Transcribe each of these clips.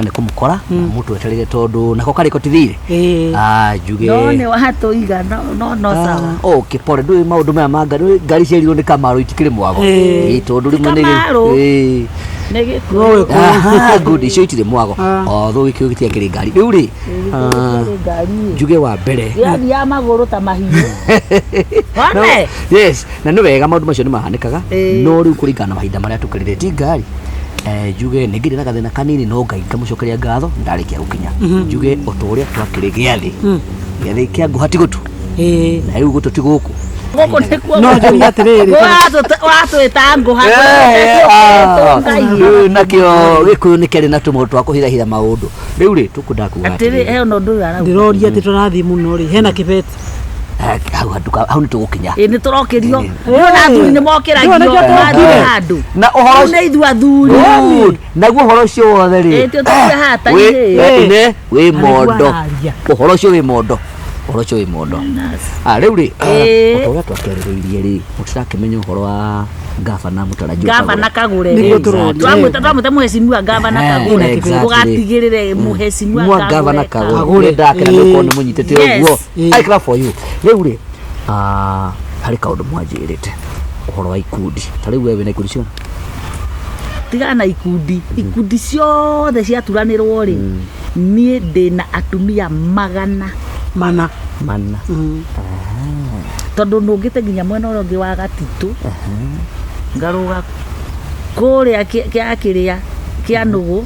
Nĩ kũmũkora na mũtweterire tondũ nako karĩko ti thirĩ. Ĩĩ. Ah, njuge No nĩ watũiga no no no sawa. Ah, okay pole ndũĩ maũndũ maya ma ngari ndũĩ ngari ciarirwo nĩ Kamaru itikĩrĩ mwago. Ĩĩ. Ĩĩ, tondũ rĩmwe nĩ Kamaru. Ĩĩ. Nĩ gĩkũyũ. No gĩkũyũ. Aha, good icio itirĩ mwago. Ah. Although gĩkũyũ gĩtiakĩrĩ ngari rĩu rĩ, ah, Ngari. njuge wa mbere. Gĩathiaga magũrũ ta mahiũ. No, One. yes na nĩ wega maũndũ macio nĩ mahanĩkaga. Ĩĩ. No rĩu kũringana na mahinda marĩa tũkĩrĩte ti ngari, njuge nĩ ngĩrĩ na gathĩna kanini no Ngai ngamũcokeria ngatho ndarĩkia gũkinya. Njuge o ta ũrĩa twakĩrĩ gĩathĩ, gĩathĩ kĩa ngũha ti gũtũ. Ĩĩ. Na rĩu gũtũ ti gũkũ. Gũkũ nĩkuo. No njũrie atĩrĩrĩ. Watwĩta ngũha. Rĩu nakĩo gĩkũyũ nĩ kĩarĩ na tũmaũndũ twa kũhithahitha maũndũ. Rĩu rĩ, tũkwendaga kuga Atĩrĩ, he ona ũndũ ũyũ arauga. Ndĩroria atĩ tũrathiĩ mũno rĩ, hena kĩbeti. Hau hau nĩ tũgũkinya. Ĩ nĩ tũrokĩrio. Nĩ athuri nĩ mokĩragio. Nĩkĩo tũrokire. Mathiĩ handũ. Na ũhoro Rĩu nĩ ithuĩ athuri. Good. Naguo ũhoro ũcio wothe rĩ, Ĩ tio tũkire haha ta wĩ irĩ. ine wĩ Na nĩguo mondo. araria. Ũhoro ũcio wĩ mondo. Ũhoro ũcio wĩ mondo. Ah, rĩu rĩ, Ĩ. o ta ũrĩa twakĩarĩrĩirie rĩ, mũtirakĩmenya ũhoro wa gavana mũtarajiwa Gavana Kagure. Nĩguo tũroria. Twamwĩta twamwĩta mũhecimiwa gavana Ehe, Kagure. exactly. Ũgatigĩrĩre mũhecimiwa mwa gavana Kagure. Kagure. Kagure. Nĩ ndakena nĩ gũkorwo nĩ mũnyitĩte Yes. ũguo. Ĩĩ. I clap for you. Rĩu rĩ, ah, harĩ kaũndũ mwanjĩrĩte ũhoro wa ikundi. Ta rĩu we wĩna ikundi ciigana? Tigana na ikundi. Ikundi ciothe ciaturanĩrwo rĩ, niĩ ndĩna atumia 400. Mana. Mana. Tondũ nũngĩte nginya mwena ũrĩa ũngĩ wa Gatitũ, ngarũga kũrĩa kĩa kĩrĩa kĩa nũgũ,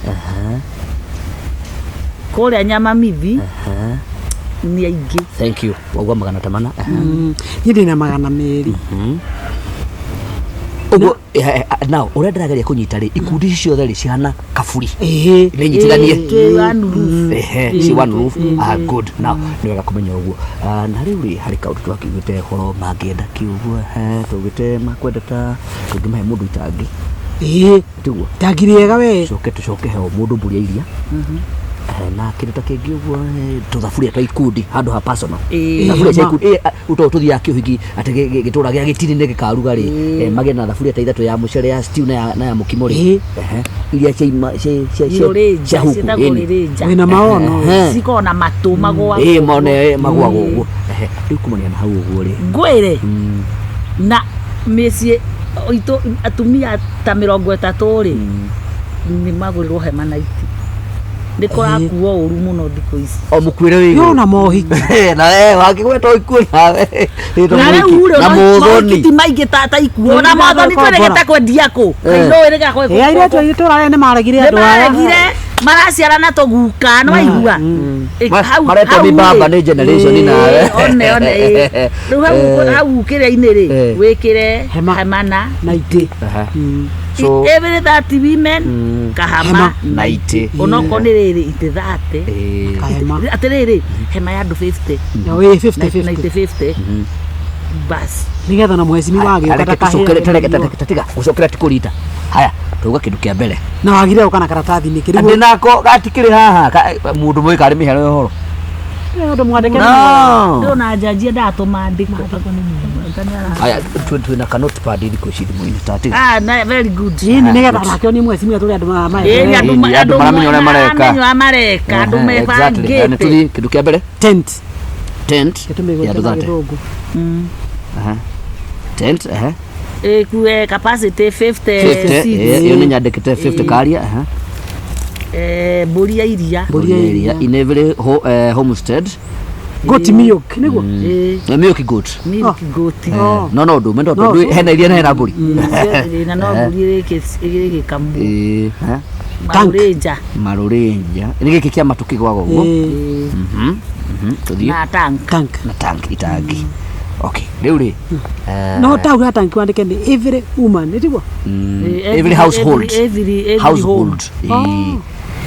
kũrĩa Nyamamithi, nĩ aingĩ. Thank you. Wauga magana ta mana. Niĩ ndĩna 200. Ũguo now ũrĩa ndĩrageria kũnyita rĩ, ikundi ici ciothe rĩ cihana kaburi. Ĩĩ. Nĩ nyitithanie. Twĩ one roof. Ehe, ci one roof. Ah, good. Now nĩ wega kũmenya ũguo. Ah, na rĩu rĩ harĩ kaũndũ twakiugĩte ũhoro mangĩenda kiugo, twaugĩte makwenda ta tũngĩmahe mũndũ itangi. Ĩĩ. Tiguo. Itangi rĩega we. Coke tũcoke he o mũndũ mbũri ya iria. Na kĩndũ ta kĩngĩ ũguo, tũthaburia twa ikundi handũ ha personal. Ĩĩ. Thaburia cia ikundi, tondũ tũthiaga kĩũhiki atĩ gĩtũra gĩa gĩtini nĩ gĩkaruga rĩ, magĩe na thaburia ta ithatũ ya mũcere, ya stew na ya mũkimo rĩ. Ĩĩ. Ehe, iria cia ima- cia- cia- cia- Irũrĩnja, cia huku, ciĩtagwo ĩni. rĩrĩnja. Wĩna maono. Ehe. Cikoragwo na matũ magũagwo. Ĩĩ, mone, magũagwo ũguo. Ehe, rĩu kumania na hau ũguo rĩ. Ngwĩre na mĩciĩ itũ atumia ta 30 rĩ, nĩ magũrĩrwo hema na iti. Nĩ kũrakuo ũru mũno thikũ ici. O mũkuĩre wĩ igũrũ. Yona mohiki. Na wakĩgweta ikuo nawe. Ĩtwo Na rĩu mũhiki. rĩ, Na mohiki ti mũthoni. maingĩ ta ikuo. Na Nĩ mothoni gũkombora. twĩrĩgĩte kwendia kũ? Eh. Ndũĩ rĩga kũ- Ĩĩ, airĩtu aitũ tũrarĩa nĩ maregire Nĩ andũ aya. maregire maraciarana tũguka nĩ waigua. Maretwo Hau nĩ baba rĩ. nĩ generation nawe. One one ĩĩ. Rĩu hau hau kĩrĩa-inĩ rĩ, wĩkĩre Hema. hema na Na itĩ. Aha. So every 30 women kahama Hema. na itĩ. Onokorwo nĩ rĩrĩ itĩ 30. Ĩĩ. Kahema. Atĩrĩrĩ, hema ya andũ 50. Na wĩ 50 Na 50. itĩ 50. Bas. Nĩgetha na mũhecimi wagĩũka Reke ndakahĩe. tũcokere tiga gũcokera ti kũrita. Haya, tuga kĩndũ kĩa mbere. Na wagire gũka na karatathi nĩkĩ? Ndĩ nako gatikĩrĩ haha mũndũ mũĩ karĩ mĩhero ya ũhoro. Rĩu ũndũ mwandĩke nĩ No. Ndĩrona njanji endaga tũmandĩko. Haya, twĩna ka notepad thikũ ici thimũ-inĩ ta tiga. Ah, na very good. Ĩni nĩgetha onake onie mũhecimiwa tũrĩ andũ Ĩĩ, maya. andũ Ĩni, andũ maramenya ũrĩa mareka. maramenya ũrĩa mareka, andũ Ehe, exactly. Haya, nĩ mebangĩte. tũthiĩ kĩndũ kĩa mbere. Tent. Tent. Ya Gĩtũmĩgwete andũ na 30. gĩthũngũ. Aha. Tent, ehe. Ĩkue capacity 50 50, seats. ĩyo nĩ nyandĩkĩte 50 karia, ehe. Mbũri ya iria. Mbũri ya iria. In every homestead. Goat milk nĩguo? Ĩĩ, Milk goat. milk goat. No no ndume ndo No, tondu hena iria na hena mbũri. Na no mbũri ĩgĩkamwo. Ĩĩ, eh, Marũrĩnja. Marũrĩnja. Nĩ gĩkĩ kĩa matũ kĩgwaga ũguo. Ĩĩ. Tũthiĩ. Na tank. Tank. Na tank itangi. Okay, rĩu rĩ, No tau tank wandĩke nĩ every woman, nĩ tiguo? Every household. Every Household. home. Ĩĩ.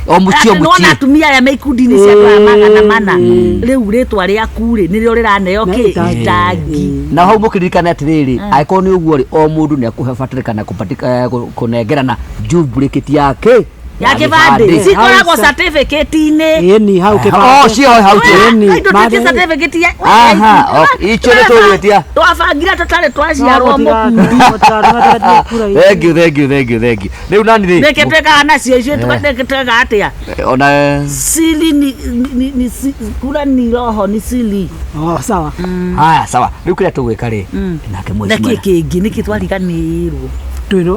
O mũciĩ o Atĩ nĩwona mũciĩ. atumia aya me ikundi-inĩ cia andũ aya 400 rĩu rĩtwa rĩaku rĩ nĩrĩo rĩraneo Na kĩ itangi. itangi. Na hau mũkĩririkane atĩrĩrĩ, angĩkorwo nĩ ũguo rĩ, o mũndũ nĩ akũbatarĩkana kũnengerana duplicate yake. Ya Ya kĩbandĩ gĩbandĩ. cikoragwo Hau sa- certificate-inĩ. Ĩni hau Oh, kĩbandĩ. cio hau Ĩni, Indo tuĩtie mare- certificate ya Aha, okay. Icio nĩ tũgwĩtia. Twabangire tũtarĩ twaciarwo mũkundi. Thank you, thank you, thank you, thank you. Rĩu nani rĩ? Nĩkĩ twĩkaga nacio icio twĩkaga atĩa? Ona Sili ni, ni, ni, si, kura ni roho ni sili. Oh, sawa. haya sawa. Rĩu kĩrĩa tũgwĩka rĩ? Nake Na kĩ mheshimiwa. kĩngĩ nĩkĩ twariganĩirwo? Twĩno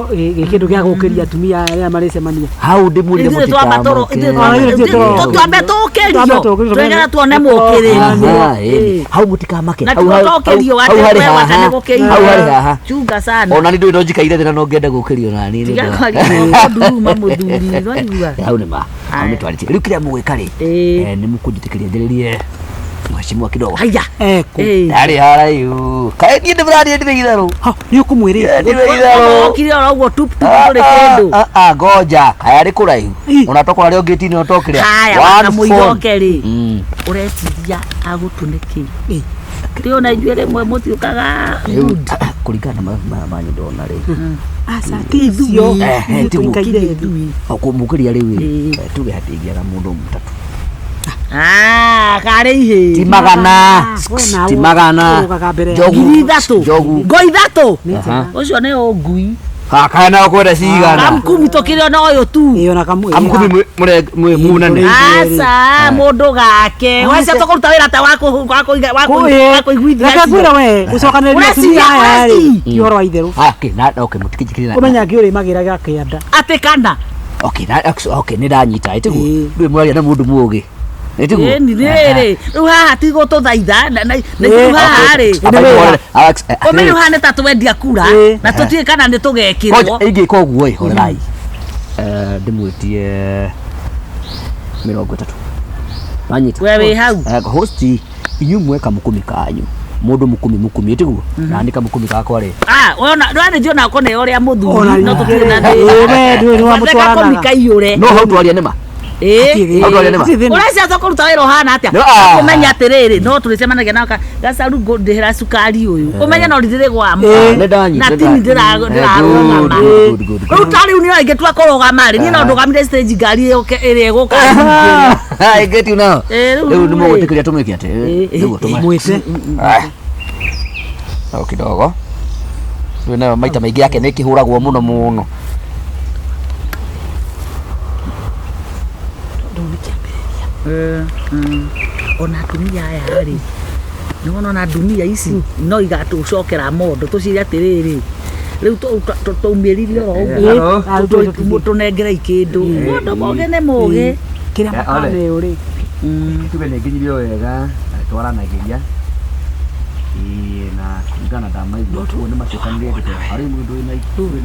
kĩndũ gĩa gũkĩria atumia arĩa marĩcemania. Hau ndĩmwĩrire Ithuĩ twamba tũrũ- ithuĩ mũtikamake. twamba- Ithuĩ ithuĩ twambe tũkĩrio Twambe tũkĩrio, twĩgetha tuone mũkĩrĩru. Aha, ĩni. Hau mũtikamake. Na Hau hau- tũtokĩrio hau harĩ atĩ haha. nĩ gũkĩrio. Hau harĩ haha. Chunga sana. Ona nĩ ndũĩ no njikaire thĩ na no ngende gũkĩrio nani. Tiga kwaria mũnduruma mũthuri nĩwaigua? Hau nĩ ma. Hau nĩ twarĩtie. Rĩu kĩrĩa mũgwĩka rĩ? Ĩĩ. Nĩ mũkũnjĩtĩkĩria njĩrĩrie mheshimiwa kidogo. Haya. Eko. Ĩĩ. Ndarĩ haraihu. Kaĩ niĩ ndĩmũraria ndirĩ itherũ. Ha, nĩ ũkũmwĩrĩte. Ndirĩ itherũ. Okire oro ũguo tup tup ndũrĩ kĩndũ. Ah, ah, ngoja kaya arĩ kũraihu Ĩ. ona tokorwo arĩ o ngĩti-inĩ ũtokĩrĩa Haya One phone. wakamũiroke rĩ. Mm. Ũreciria agũtũ nĩkĩ? Rĩ ona ithuĩ rĩmwe mũtiũkaga Rĩu, kũringana na mathabu maya manyu ndona rĩ Aca, ti icio. Eh, ti Tũikaire thĩ. kũmũkĩria rĩu ĩ, Ĩ. tuge hatingĩaga mũndũ mũtatũ Ah, karĩ ihĩ. ti magana We nawe ti magana ũrũgaga mbere ya Njogu. 3,000. Njogu. Ngo ithatũ. Aha. Ũcio nĩ ũngui. Ha, kaya nayo kwenda cigana Kamkumi tũkĩrĩ ona ũyũ tu. Ĩyo na kamwe. amkumi munene Ĩ. Aca, mũndũ gake. Wacia tũkũruta wĩra ta wa kũiguithia. Reke ngwĩre we, gũcokanĩrĩria Ũreciria, atumia aya rĩ, ũreciria. ti ũhoro wa itherũ. Haya, okay, na okay mũtikĩnjĩkĩrĩra Ũmenya ngĩũrĩmagĩra gĩa kĩanda. Atĩ kana. okay na okay nĩ ndanyita ĩtiguo Ĩ. ndũĩ mũraria na mũndũ mũũgĩ ĩtiguo Ĩni rĩrĩ. Rĩu haha ti gũtũthaitha. Na rĩu haha rĩ. Ĩ. Nĩ wĩra. Ũmenye rĩu haha nĩ ta twendia kura. Ĩ. Na tũtiũĩ kana nĩ tũgekĩrwo. Ingĩka ũguo ĩ horerai ndĩmwĩtie 30 wanyita We wĩ hau. Host inyuĩ mwe kamũkumi kanyu mũndũ mũkumi mũkumi ĩtiguo na nĩ kamũkumi gakwa rĩ Ah, wona ndwarĩ ona ko nĩ ũrĩa Ona mũthuri no tũtirĩ na Ĩ, we ndũĩ nĩ Bateka wamũtwaranaga. komi kaiyũre. no hau twaria nĩma Ĩ. Hatirĩ- Hau twaria nĩma hatirĩ thĩna. Ũrecia tũkũruta wĩra ũhana atĩa? No, ah. Ũmenye atĩrĩrĩ, no tũrĩcemanagia nao gacaru ngũndĩhĩra cukari ũyũ. Ũmenye no ndĩrĩgwama. Nĩ ndanyita, Na nĩ tini ndanyita. ndĩrarũgama. Good, good, good, good. Rĩu ta rĩu niĩ ingĩtua kũrũgama rĩ, niĩ no ndũgamire stage ngari ĩrĩa ĩgũka. I get you now. Ĩ, rĩu Rĩu nĩ rĩ. mũgwĩtĩkĩria tũmĩke atĩ Ĩ, ĩ, nĩguo tũmake Mwĩte. o kidogo rĩu nayo maita maingĩ yake nĩ ĩkĩhũragwo mũno mũno Ona atumia aya rĩ, nĩ wona ona ndumia ici no igatũcokera mondo tũcire atĩrĩrĩ, rĩu twaumĩrire oro Hello. ũguo tũnengerei kĩndũ. Mũndũ mũgĩ nĩ mũgĩ. Kĩrĩa Eh, ole. makaneo rĩ. Tuge nĩ nginyirio wega na twaranagĩria Ĩĩ, na kũringana na ndamaigua ũguo nĩ macokanĩrĩrie ndeto harĩ mũndũ wĩna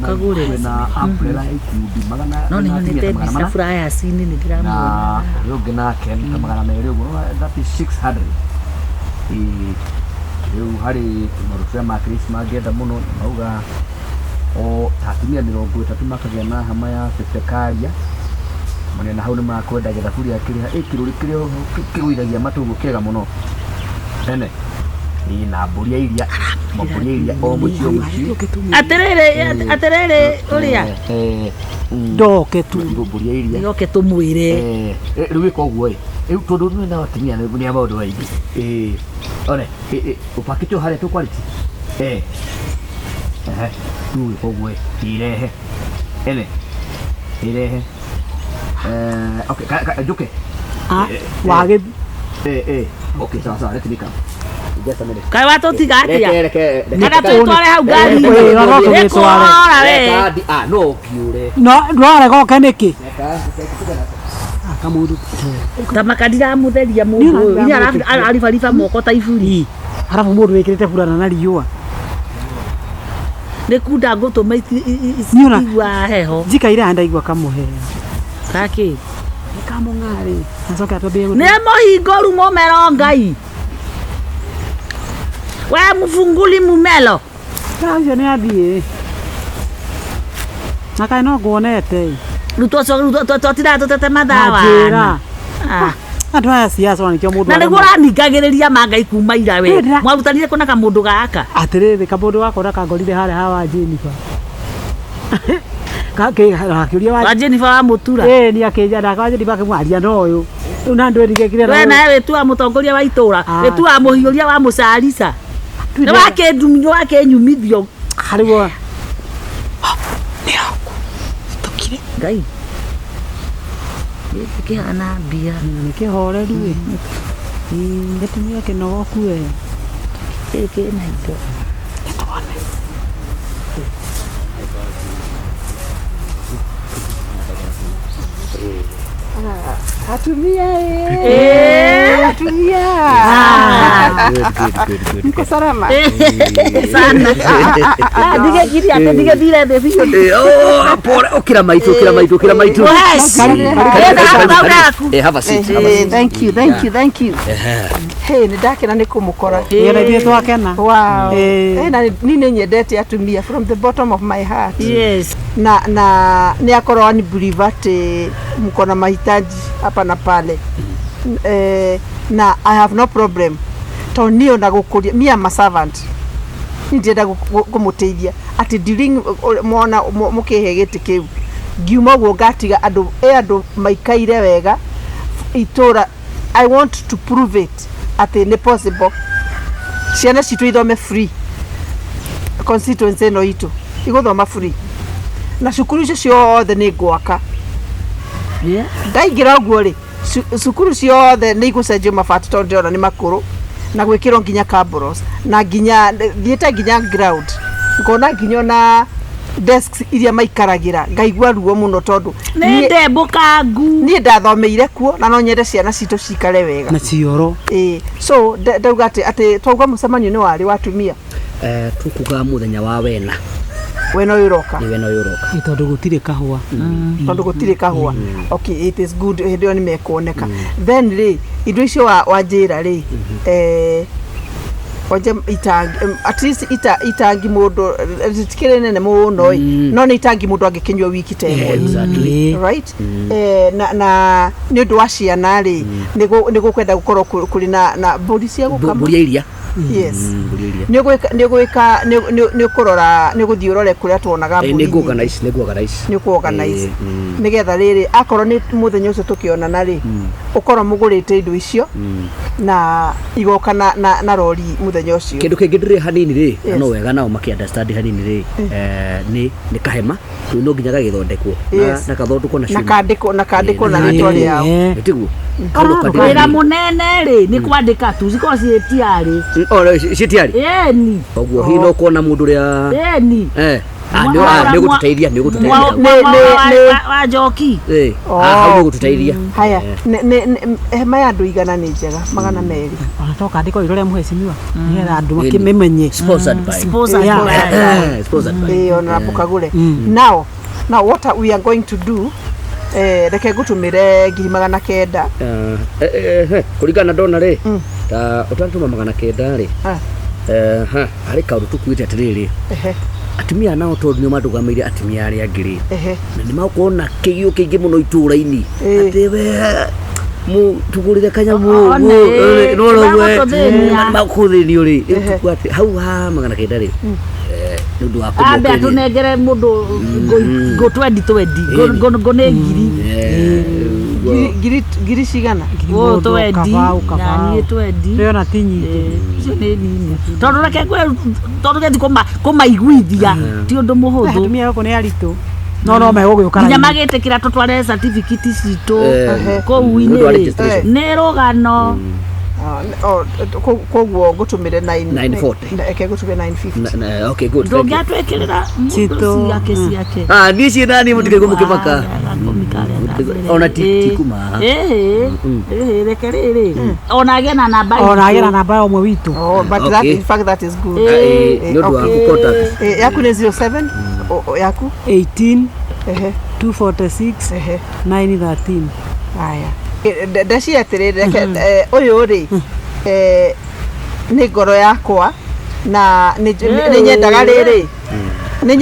Kagũre. wĩna umbrella ikundi magana No nĩ wĩna atumia nyonete ta magana mbica mana flyers-inĩ nĩ na ndĩramuona. ũrĩa ũngĩ nake nĩ ta 200 ũguo that is 600. Ĩĩ, rĩu harĩ tũmaũndũ tũrĩa ma Christmas mangĩenda mũno mauga o ta atumia 30 makagĩa na hama ya 50 karia marĩa na hau nĩ makwenda gĩthaburia kĩrĩa ĩ kĩrũri kĩrĩa kĩgũithagia matũ ũguo kĩega mũno ene ĩ na mbũri ya iria mambũri ya iria o mũciĩ o mũciĩ Atĩrĩrĩ, atĩrĩrĩ ũrĩa. Eh, Ndoke tu. mbũri ya iria Yoke tũmwĩre. Eh, rĩu ĩka ũguo ĩ rĩu tondũ nĩ na atumia nĩ a maũndũ maingĩ ĩ one ũpakĩte o harĩa tũkwarĩtie eh ehe rĩu ĩka ũguo ĩ irehe ene irehe eh okay njũke Ah, wagĩ eh eh okay sawa sawa let me come just a minute Kaĩ watũtiga atĩa? reke reke Kana twĩtware hau ngari-inĩ? Ĩ, no tũgĩtware. Nĩ kũrora we. Reka ah no ngiure No, ndwarega oke nĩkĩ? reka Ah, kamũndũ. Ta maka ndiramũtheria mũndũ Niĩ ũyũ. Inya ndiramwĩtĩkia. araribariba moko ta iburi. Arabu mũndũ wĩkĩrĩte burana na riũa. Nĩ kunda ngũtũma Niĩ ona- itigua heho. Njikaire haha ndaigua kamũhea. Gakĩ? Nĩ kamũng'arĩ. Acoke atwambie Nĩ mũhingũru mũmero Ngai. We mũbunguli mumelo. Ũcio nĩ athiĩ. Na kaĩ no nguonete ĩ. Rĩu twatindaga tũtete mathaa Njĩra. wana. Ah. Andũ aya siasa ona nĩkĩo mũndũ Na nĩguo aremwo. ũraningagĩrĩria ma Ngai kuma ira we. Niĩ ndĩra- Mwarutanire kũna kamũndũ gaka. Atĩrĩrĩ kamũndũ gakwa na kangorire harĩa hawa Jennifer. Akĩũria wa Wa Jennifer wa Mũtura. Ĩĩ ni akĩnja na kwa Jennifer akĩmwaria na ũyũ. Rĩu na ndwĩrigĩkire We nawe wĩtuaga mũtongoria wa itũra, Ah. wĩtuaga mũhiũria wa mũcarica. Nĩ wakĩndumio wakĩnyumithio. Harĩguo. Ngai. Gĩkĩ kĩhana mbia. Nĩ kĩhoreru ĩ. Gĩtumia kĩnogoku we. Gĩkĩ kĩna indo. Atumia Eh. atumia Good, good, good, good. mko salama? Sana. Ah, ndigekire atĩ ndigethire thĩ biũ. Eh, oh, pole, ũkĩra maitũ, ũkĩra maitũ, ũkĩra maitũ. Yes. Karibu, Karibu, karibu. gaku. Eh, have a seat, have a Eh, seat. thank you, thank you, thank you. Hey, nĩ ndakena nĩ kũmũkora. Ĩ na ithuĩ twakena. Wow. Eh. Eh, na ni nĩ nyendete atumia from the bottom of my heart. Yes. Na nĩ akorwo ni believe atĩ mko na mahitaji hapa na pale. Eh, na I have no problem tondũ niĩ ona gũkũria me am a servant niĩ ndĩrenda kũmũteithia atĩ during mona mũkĩhe gĩtĩ kĩu ngiuma ũguo ngatiga andũ ĩ andũ maikaire wega itũra. I want to prove it atĩ nĩ possible ciana citũ ithome free, constituency ĩno itũ igũthoma free na cukuru icio ciothe nĩ ngwaka. Yeah. Ndaingĩra ũguo rĩ, cukuru ciothe nĩ igũcenjio mabati tondũ ndĩrona nĩ makũrũ na gwĩkĩrwo nginya cabros na nginya thiĩte nginya ground ngona nginya ona desks iria maikaragĩra ngaigua ruo mũno tondũ Nĩ niĩ- ndembũkangu. niĩ ndathomeire kuo na no nyende ciana citũ cikare wega. Na cioro. Ĩĩ, so ndauga atĩ twauga mũcemanio nĩ warĩ wa atumia. Eh, tukuga mũthenya wa wena. Wena ũyũ ũroka. Nĩ wena ũyũ ũroka. Ĩ tondũ gũtirĩ kahũa. Tondũ gũtirĩ kahũa. Okay, it is good, hĩndĩ ĩyo nĩ mekuoneka. Then rĩ, indo icio wanjĩra rĩ, wanja itangi, at least itangi mũndũ ritikĩrĩ nene mũno ĩ, no nĩ itangi mũndũ angĩkĩnyua wiki ta ĩmwe. Exactly. Right. Na nĩ ũndũ wa ciana rĩ, nĩ gũkwenda gũkorwo kũrĩ na mbũri cia gũkama. Mbũri ya iria. Yes. Mbũri ya iria. Nĩ ũgwĩka nĩ ũgwĩka nĩ ũkũrora, nĩ ũgũthiĩ ũrore kũrĩa tuonaga Eh, mbũri nĩ ngũ-organize, nĩ ngũ-organize. Nĩ ũkũ-organize Eh, nĩgetha rĩrĩ akorwo nĩ mũthenya ũcio tũkĩonana rĩ, ũkorwo mũgũrĩte indo icio na igoka na rori mũthenya ũcio. Kĩndũ kĩngĩ ndĩrĩ hanini rĩ, na Yes. no wega nao makĩ understand hanini rĩ, nĩ kahema rĩu no nginya gagĩthondekwo na Yes. na kathondekwo na Na cuma. kandĩkwo na Eh, rĩtwa rĩao. Eh. Nĩ tiguo? Wĩra mũnene rĩ nĩ kwandĩka tu cikorwo ciĩ tiarĩ. Citiarĩ Ĩni. koguo hihi no kuona mũndũ ũrĩa Ĩni. eh, ah, nĩ ũgũtũteithia, nĩ ũgũtũteithia hau. Wa njoki. Eh, ah, hau nĩ ũgũtũteithia. Haya, hema ya andũ igana nĩ njega, 200. Ona to kandĩko iro rĩa mũhecimiwa nĩgetha andũ Ĩni. makĩmĩmenye. Sponsored by. Sponsored Yeah. by. Eh, sponsored by. Ĩĩ, ona mũkagũre. Now what we are going to do, reke ngũtũmĩre 900,000. Eh, kũringana na ndona rĩ, ta ũtanatũma 900 rĩ, Ah. ha, harĩ kaũndũ tũkuĩte atĩrĩrĩ, atumia nao tondũ nĩo mandũgamĩire atumia arĩa angĩ rĩ, na nĩ magũkorwo na kĩgio kĩingĩ mũno itũũra-inĩ atĩ we tũgũrĩre kanyamũ One, nĩmagũtũthĩnia. magũthĩnio rĩ. Rĩu tũkuga atĩ hau ha 900 rĩ, nĩ ũndũ wa Ambe kũmokeria. atũnengere mũndũ ngũ twendi twendi ngũ nĩ ngiri. Ngiri cigana? Ngũ twendi Kabaũ, na kabaũ. niĩ twendi. Ndĩrona ti nyingĩ. Icio nĩ nini tondũ reke ngwĩre, tondũ gĩthi kũmaiguithia ti ũndũ mũhũthũ. Atumia gũkũ nĩ aritũ no megũgĩũka Nginya raithi. magĩtĩkĩra tũtware certificate citũ Eh, kũu nĩ ũndũ wa inĩ rĩ registration. nĩ rũgano. Koguo ngũtũmĩre 940. Reke ngũtũmĩre 950. Okay, good, thank you. Ndũngĩatwĩkĩrĩra mũndũ Citũ. ciake ciake. Ah, niĩ ciĩ nani mũtikaigua mũkĩmaka. Ona ti kuma haha. Reke rĩrĩ ona agĩe na namba Ona agĩe na itũ. namba ya ũmwe witũ. Oh, but that, Okay. in fact, that is good. Eh, nĩ ũndũ wa Okay. gũ-contact. Yaku nĩ 07 yaku 18 ehe 246 ehe 913. Haya. Ndacia atĩrĩrĩ, reke ũyũ rĩ, nĩ ngoro yakwa na nĩ nyendaga rĩrĩ, nĩ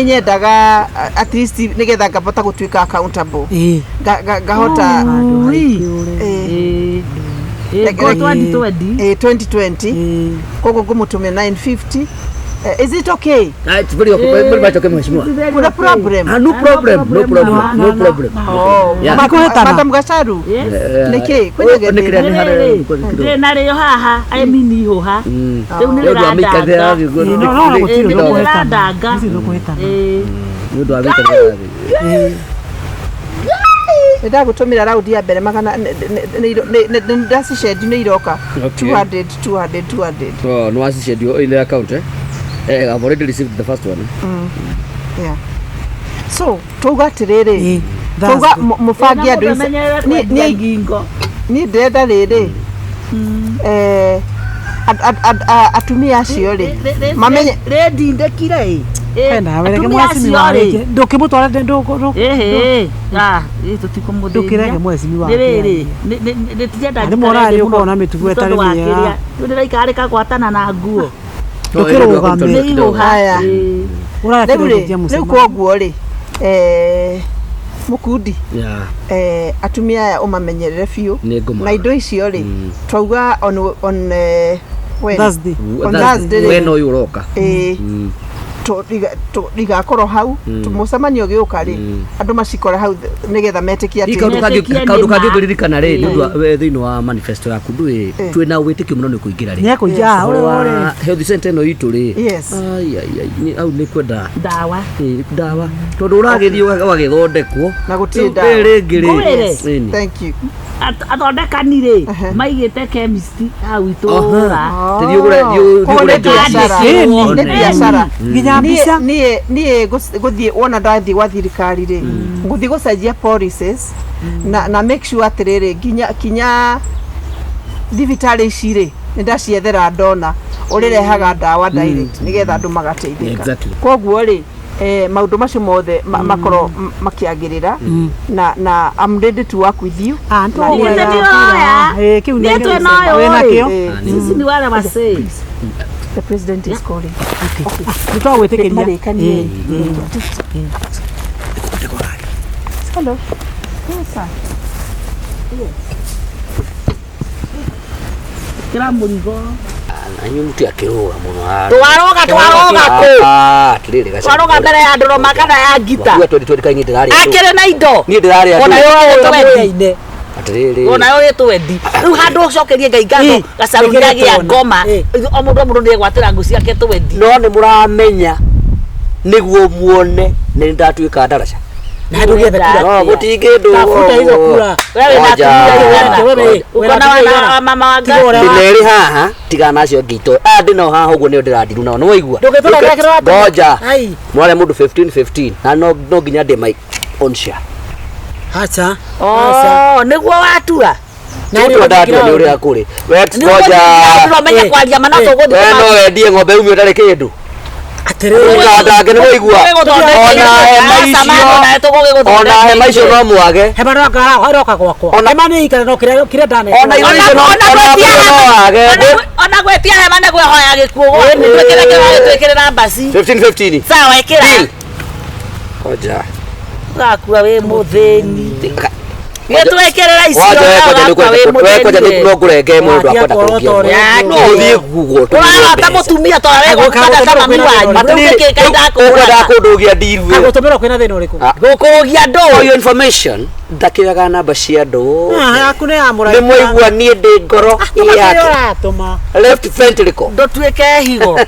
nyendaga at least nĩgetha ngahota gũtuĩka accountable. Ĩĩ. Ngahota Ui. Eh, Ĩĩ, ngo twendi twendi. 2020. Ĩĩ. Koguo ngũmũtũmĩa 950. Is it okay? Ah, it's very okay, very much okay, mheshimiwa. Kuna problem? Ah, no problem, no problem, no problem. Oh, Yeah. Makũhĩtana. Madam Gacharu. Yes. Nĩkĩ? Kwĩna Oh, nĩ kĩrĩa nĩ harĩa- Ndĩ narĩo haha I mean ihũha rĩu nĩ Nĩ ũndũ wa mĩikarĩre ya rĩrandanga gĩkũ- No, no, no, gũtirĩ Ĩ, nĩ ũkũhĩtana. rĩrandanga. Gũtirĩ ũkũhĩtana. Ĩ. Nĩ ũndũ wa mĩikarĩre ya gĩkũ. Nĩ ndagũtũmĩra raundi ya mbere magana ndacicenji nĩ iroka. Okay. 200 200 200. So, no wacicendio in the account, eh? Eh, I've already received the first one. Eh? Yeah. So twauga atĩrĩrĩ, Ĩ, twauga Thursday. mũbange andũ Ĩ, na mũndũ amenyerere kwendia ngingo. Niĩ ndĩrenda rĩrĩ, eh, atumia acio rĩ mamenye Rĩndindĩkire ĩ. Ĩ, Wena, wereke atumia mwecimi acio rĩ. wake. Ndũkĩmũtwara Ĩhĩ, ah, ĩ, tũtikũmũthĩnia. Ndũkĩrege mwecimi wake. Nĩ rĩrĩ, nĩ Na rĩmwe ũrarĩ ũkoragwo na mĩtugo ĩtarĩ mĩega. Rĩu ndĩraikara rĩkagwatana na nguo. Ndũkĩrũgame. Nĩ ihũha. Haya. Ĩ. Rĩu rĩ, Ũrakĩrũgĩtia rĩu mũcemanio. koguo rĩ, eh, mũkundi, Yeah. eh, atumia aya ũmamenyerere biũ Nĩ ngũmarora. na indo icio rĩ, twauga on when? Thursday. On Thursday rĩ. Wena ũyũ ũroka. Ĩĩ. Igakorwo hau mũcemanio ũgĩũka rĩ, andũ macikore hau nĩgetha metĩkie Hihi atĩ kaũndũ kangĩ Metĩkie kaũndũ nĩ ma. kangĩ ngũririkana rĩ, nĩ ũndũ wa Ĩĩ. we thĩinĩ wa manifesto yaku ndũĩ Ĩĩ. twĩ na wĩtĩkio mũno nĩ kũingĩra rĩ. Nĩ ekũingĩra, Ũhoro ũrĩ- wa ũrĩ. health center ĩno itũ rĩ. Yes. Ai, ai, ai, au nĩ kwenda Ndawa. ĩ, ndawa tondũ ũragĩthiĩ ũgagĩthondekwo Na gũtirĩ Rĩu ndawa. rĩrĩ rĩngĩ rĩ. Ngwĩre. Ĩni. Thank you. Athondekani rĩ maigĩte chemist hau itũra. Tĩthiĩ ũgũre- thiĩ Koguo ũgũre nĩ njohi. biacara. Ĩni. Nĩ biacara. Nginya mbica. Niĩ gũthiĩ wona ndathiĩ gwa thirikari rĩ, gũthiĩ gũcenjia policies na make sure atĩrĩrĩ, nginya thibitarĩ ici rĩ, nĩ ndaciethera ndona ũrĩrehaga ndawa direct nĩgetha andũ magateithĩka. Exactly. Koguo rĩ, eh, maũndũ macio mothe makorwo makĩagĩrĩra na I'm ready to work with you. Ah, Na nĩ Niĩ wega. nĩndĩroya. Ĩ, kĩu Niĩ nĩ- twĩ na ũyũ wĩna rĩ. kĩo? Eh, Sisi ni wale wasee. The president is calling. Nĩ twagwĩtĩkĩria. Marĩkanie. Ĩ, Hello. Yes, sir. Kĩra mũrigo. Nanyu mũtiakĩrũga mũno haha. Twaroga twaroga kũ? Ah, atĩrĩrĩ gaca. Twaroga mbere ya ndũrũma kana ya ngita. Wakuga 2020 kaĩ niĩ ndĩrarĩa andũ. Akĩrĩ na indo. Niĩ ndĩrarĩa andũ. Ona yo ĩtwendi. Atĩrĩrĩ. Ona yo ĩtwendi. Rĩu handũ ũcokerie Ngai ngatho Ĩ, gacaru nĩkĩrĩa nĩagĩa tuona. ngoma. Ĩ. O mũndũ o mũndũ nĩegwatĩra ngũ ciake twendi. No nĩ mũramenya nĩguo muone nĩ ndatuĩka ndaraca. Na ndũgĩethe kura. No mũtingĩndũ. Tafuta hizo kura. We wĩna Ngoja. atumia aigana? Wewe, wewe, Ũkona wĩna wana atumia wa mama wa Tiga Ngai? ũrĩa Ndĩna erĩ haha tigana na acio angĩ itoĩ. Aya ndĩnao haha ũguo nĩo ndĩrandiru nao nĩwaigua. Ndũgĩtũra kĩrĩa kĩratũma. Ngoja. Ai. Mwarĩa mũndũ 15 15 na no nginya ndĩ my own share. Acha. Oh, nĩguo watua. Na Ti nĩ ũndũ ndatua nĩ ũgĩkĩra ũrĩa kũrĩ. We Nĩguo ngoja. ũmenye Ĩ. kwaria mana Ĩ. tũgũthiĩ We no wendie ng'ombe umio ũtarĩ kĩndũ. Atĩrĩrĩ. Ũkandange nĩ waigua. Ona hema icio. Ona hema icio no mwage. Hema no ĩroka gwakwa. Hema nĩ ikara no kĩrĩa kĩrĩa ndane. Ona irio icio no ona mbũri no wage. Ona gwĩtia hema nĩ kwĩhoya gĩkuũ gwaku. Twĩkĩre kĩrĩa twĩkĩrĩra mbaci. 15 15. Sawa ĩkĩra. Deal. Ngoja. Ũgakua wĩ mũthĩni. Gĩtwĩkĩrĩra icio Wanja we kwanja nĩ ũgakua wĩ kwenda we kwanja nĩ mũthĩni. no ngũrenge ĩmwe ũndũ wa Watia kwenda kuorota kũrũgia ũrĩa ĩmwe. ũguo. No ũthiĩ Google tũmĩre Ũrarota mbeca. mũtumia ta ũrĩa wĩgũkanda ta mami wanyu. Atĩrĩrĩ, Rĩu nĩkĩ rĩu ũkwenda ndakũgũraga? kũndũgia ndiru ĩyo. Agũtũmĩrwo kwĩna thĩna ũrĩkũ? Ah. Gũkũgia ndũ. For your information ndakĩoyaga namba cia andũ Ah, yaku nĩ ya mũraika. nĩ mwaigua niĩ ndĩ ngoro Tũma kĩrĩa yake ũratũma. left ventricle Ndũtuĩke higo.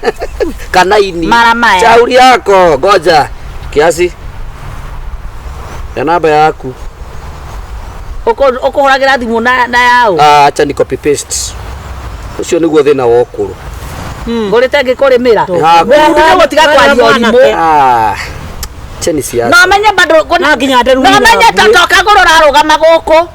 kana ini Mara maya. shauri yako ngoja kiasi ya namba yaku. Ũkũhũragĩra thimũ na yaũ? Ah, acha ni copy paste ũcio nĩguo thĩna wa ũkũrũ. Ngũrĩte ngĩkũrĩmĩra. Haku. Mũndũ nĩ gũtiga kwaria ũrimũ. Ah, cheni siasa. No menye bado No nginya nderu no menye to kagũrũ ũrarũgama gũkũ.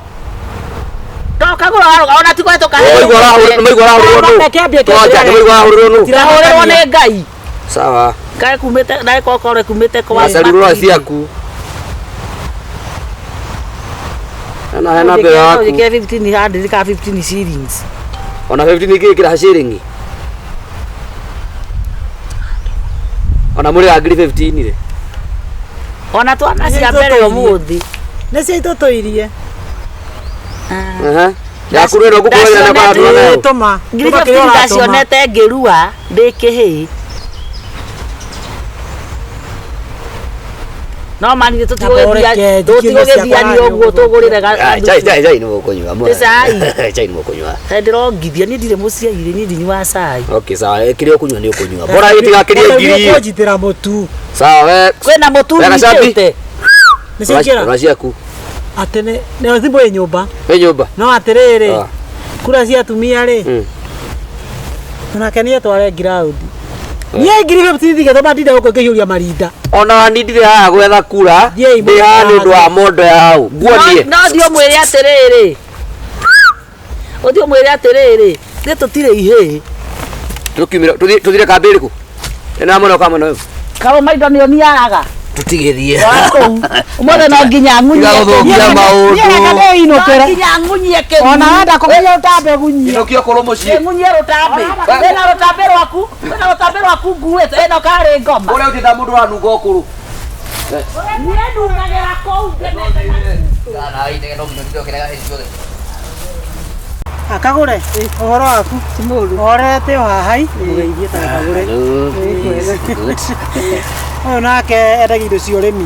To kagũrũ ũrarũgama ona ti kũhetũka. Nĩmaigua ũrahũrĩrwo nũ? Reke ambie Ngoja, nĩmaigua ũrahũrĩrwo nũ? Ndahũrĩrwo nĩ Ngai. Sawa. Kae kumĩte nae kokore kumĩte kwa Gacarurwo ciaku. Hena hena mbere yaku. Njĩkĩre 15 hundred ka 15 shillings. Ona 15 ingĩkĩra ciringi. Ona mũrĩ wa ngiri 15 rĩ. Ona twana cia mbere ũmũthĩ. Nĩ cia itũtũirie. Aha. Yaku rĩ no ngũkũrĩra na Ndacionete- kwa andũ nayo. Tũma. Ngiri Tũma kĩrĩa 15 ũratũma. ndacionete ngĩrua ndĩ kĩhĩĩ. No mani Na boreke, tũtigũgĩthiania ũguo tũgũrĩre Ah, chai chai chai nĩ mũkũnyua. Nĩ cai. Chai nĩ mũkũnyua. Ndĩrongithia niĩ ndirĩ mũciairĩ niĩ ndinyuaga cai. Okay, sawa. Kĩrĩa ũkũnyua nĩ ũkũnyua. Bora gĩtigakĩrie ngiri. Ũkũnjitĩra mũtu. Sawa, we. Kwĩna mũtu Wega, Cabi. nyitĩte. Nĩ ciaingĩra? Rora ciaku. Atĩ nĩ nĩ thimũ ĩ nyũmba. Wĩ nyũmba. No atĩrĩrĩ, Ah. kura cia atumia rĩ, Mm. onake nĩ etware ngiraũndi. Niĩ ngiri fifty thigĩtwo ndinde gũkũ ngĩhiũria marinda. Ona ni ndirĩ haha gwetha kura. Thiĩi Ndĩ haha nĩ ũndũ wa mondo ya hau. Nguonie. No thiĩ ũmwĩre atĩrĩrĩ. Ũthiĩ ũmwĩre atĩrĩrĩ, ithuĩ tũtirĩ ihĩĩ. Tũkiumĩra tũthiĩ tũthire kambĩ ĩrĩkũ? Ĩno mwena ũka mwena ũyũ. Karũma indo nĩ ũniaraga. Tũtigĩthiĩ. Wa kũu. Ũmũthĩ no nginya ng'unyie. Tiga gũthũkia Niĩ maũndũ. reke No ndĩinũkĩre. nginya ng'unyie kĩgunyĩ. Ona wenda kũgunyia ũtambe gunyia. Inũkia ũkorwo mũciĩ. Ng'unyie rũtambĩ. Wĩna rũtambĩ rwaku. Wĩna rũtambĩ rwaku nguĩte. Ĩno karĩ ngoma. Ũrĩa ũtĩta mũndũ ũranunga ũkũrũ. Niĩ ndungagĩra kũu ngenete. Akagũre ũhoro waku orete o haha i mũgeithie ta akagũre. Ũyũ nake endagia indo cia ũrĩmi.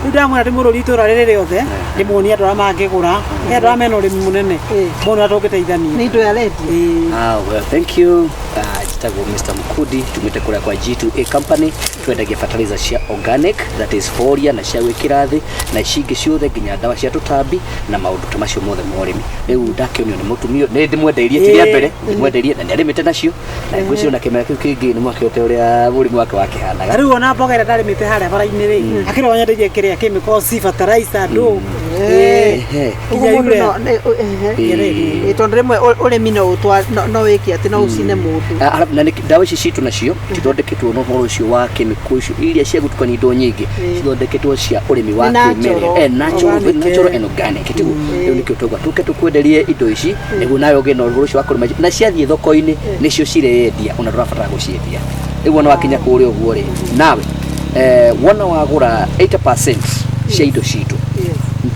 Rĩu ndamwĩra ndĩmũrũrie itũra rĩrĩ rĩothe ndĩmuonie andũ arĩa mangĩgũra nĩ andũ arĩa mena ũrĩmi mũnene mone ũrĩa tũngĩteithania. Nĩ indo arendia. Ah, well, thank you. Njĩtagwo Mr. Mukudi tumĩte kũrĩa kwa G2A company twendagia fertilizer cia organic that is foria na cia gwĩkĩra thĩ na ici ingĩ ciothe nginya ndawa cia tũtambi na maũndũ ta macio mothe ma ũrĩmi. Rĩu ndakĩonio nĩ mũtumia nĩ ndĩmwendeirie ti rĩa mbere ndĩmwendeirie na nĩarĩmĩte nacio na ngwĩciria ona kĩmera kĩu kĩngĩ nĩ mwakĩote ũrĩa mũrimũ wake wakĩhanaga. Na rĩu ona mboga ĩrĩa ndarĩmĩte harĩa bara-inĩ rĩ akĩrwo nyendeirie kĩrĩa chemicals fertilizer ndũ. Ehe. Ũguo Nginya mũndũ urea. no Ĩĩ. tondũ rĩmwe ũrĩmi no no wĩke atĩ no ũcine mũndũ. Ah, arabu na nĩ- ndawa ici citũ nacio cithondeketwo na ũhoro ũcio wa chemical icio iria cia gũtukania indo nyingĩ cithondeketwo cia ũrĩmi wa Nĩ natural. kĩmerera. Eh, natural, Organic, natural eh. and organic tiguo rĩu nĩkĩo twauga tũke tũkwenderie indo ici nĩguo nawe ũgĩe na ũhoro ũcio wa kũrĩma na ciathiĩ thoko-inĩ nĩcio cireyendia ona ndũrabatara gũciendia rĩu wona wakinya kũrĩa ũguo rĩ nawe wona wagũra 80% cia indo citũ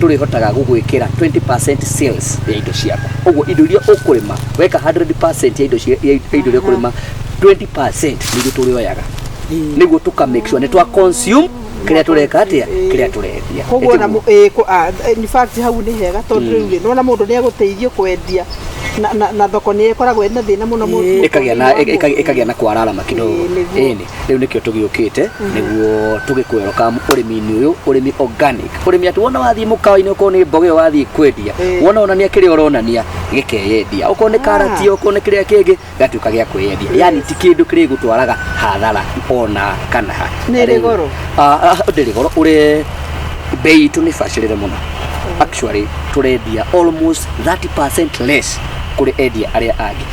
tũrĩhotaga gũgwĩkĩra 20% sales ya indo ciaku ũguo indo iria ũkũrĩma weka 100% ya indo ya indo iria ũkũrĩma 20% nĩguo tũrĩoyaga nĩguo tũka make sure nĩ twa consume kĩrĩa tũreka atĩa kĩrĩa tũrendia Koguo na in fact hau nĩ hega tondũ rĩu rĩ nĩwona mũndũ nĩ egũteithio kwendia na thoko nĩ ĩkoragwo ĩna thĩna mũno ĩkagĩa na ĩkagĩa na kwararama kidogo. Ĩĩ, nĩguo. Ĩni rĩu nĩkĩo tũgĩũkĩte nĩguo tũgĩkwerũka ũrĩmi-inĩ ũyũ ũrĩmi organic ũrĩmi atĩ wona wathiĩ mũkawa-inĩ okorwo nĩ mboga ĩyo wathiĩ kwendia wona onania kĩrĩa ũronania gĩkeyendia okorwo nĩ karati okorwo nĩ kĩrĩa kĩngĩ gĩgatuĩka gĩa kwĩyendia yani ti kĩndũ kĩrĩa gũtwaraga hathara ona kana ha. Nĩ ĩrĩ goro? Ndĩrĩ goro ũrĩ bei itũ nĩ bacĩrĩre mũno actually tũrendia almost 30% less kũrĩ endia arĩa angĩ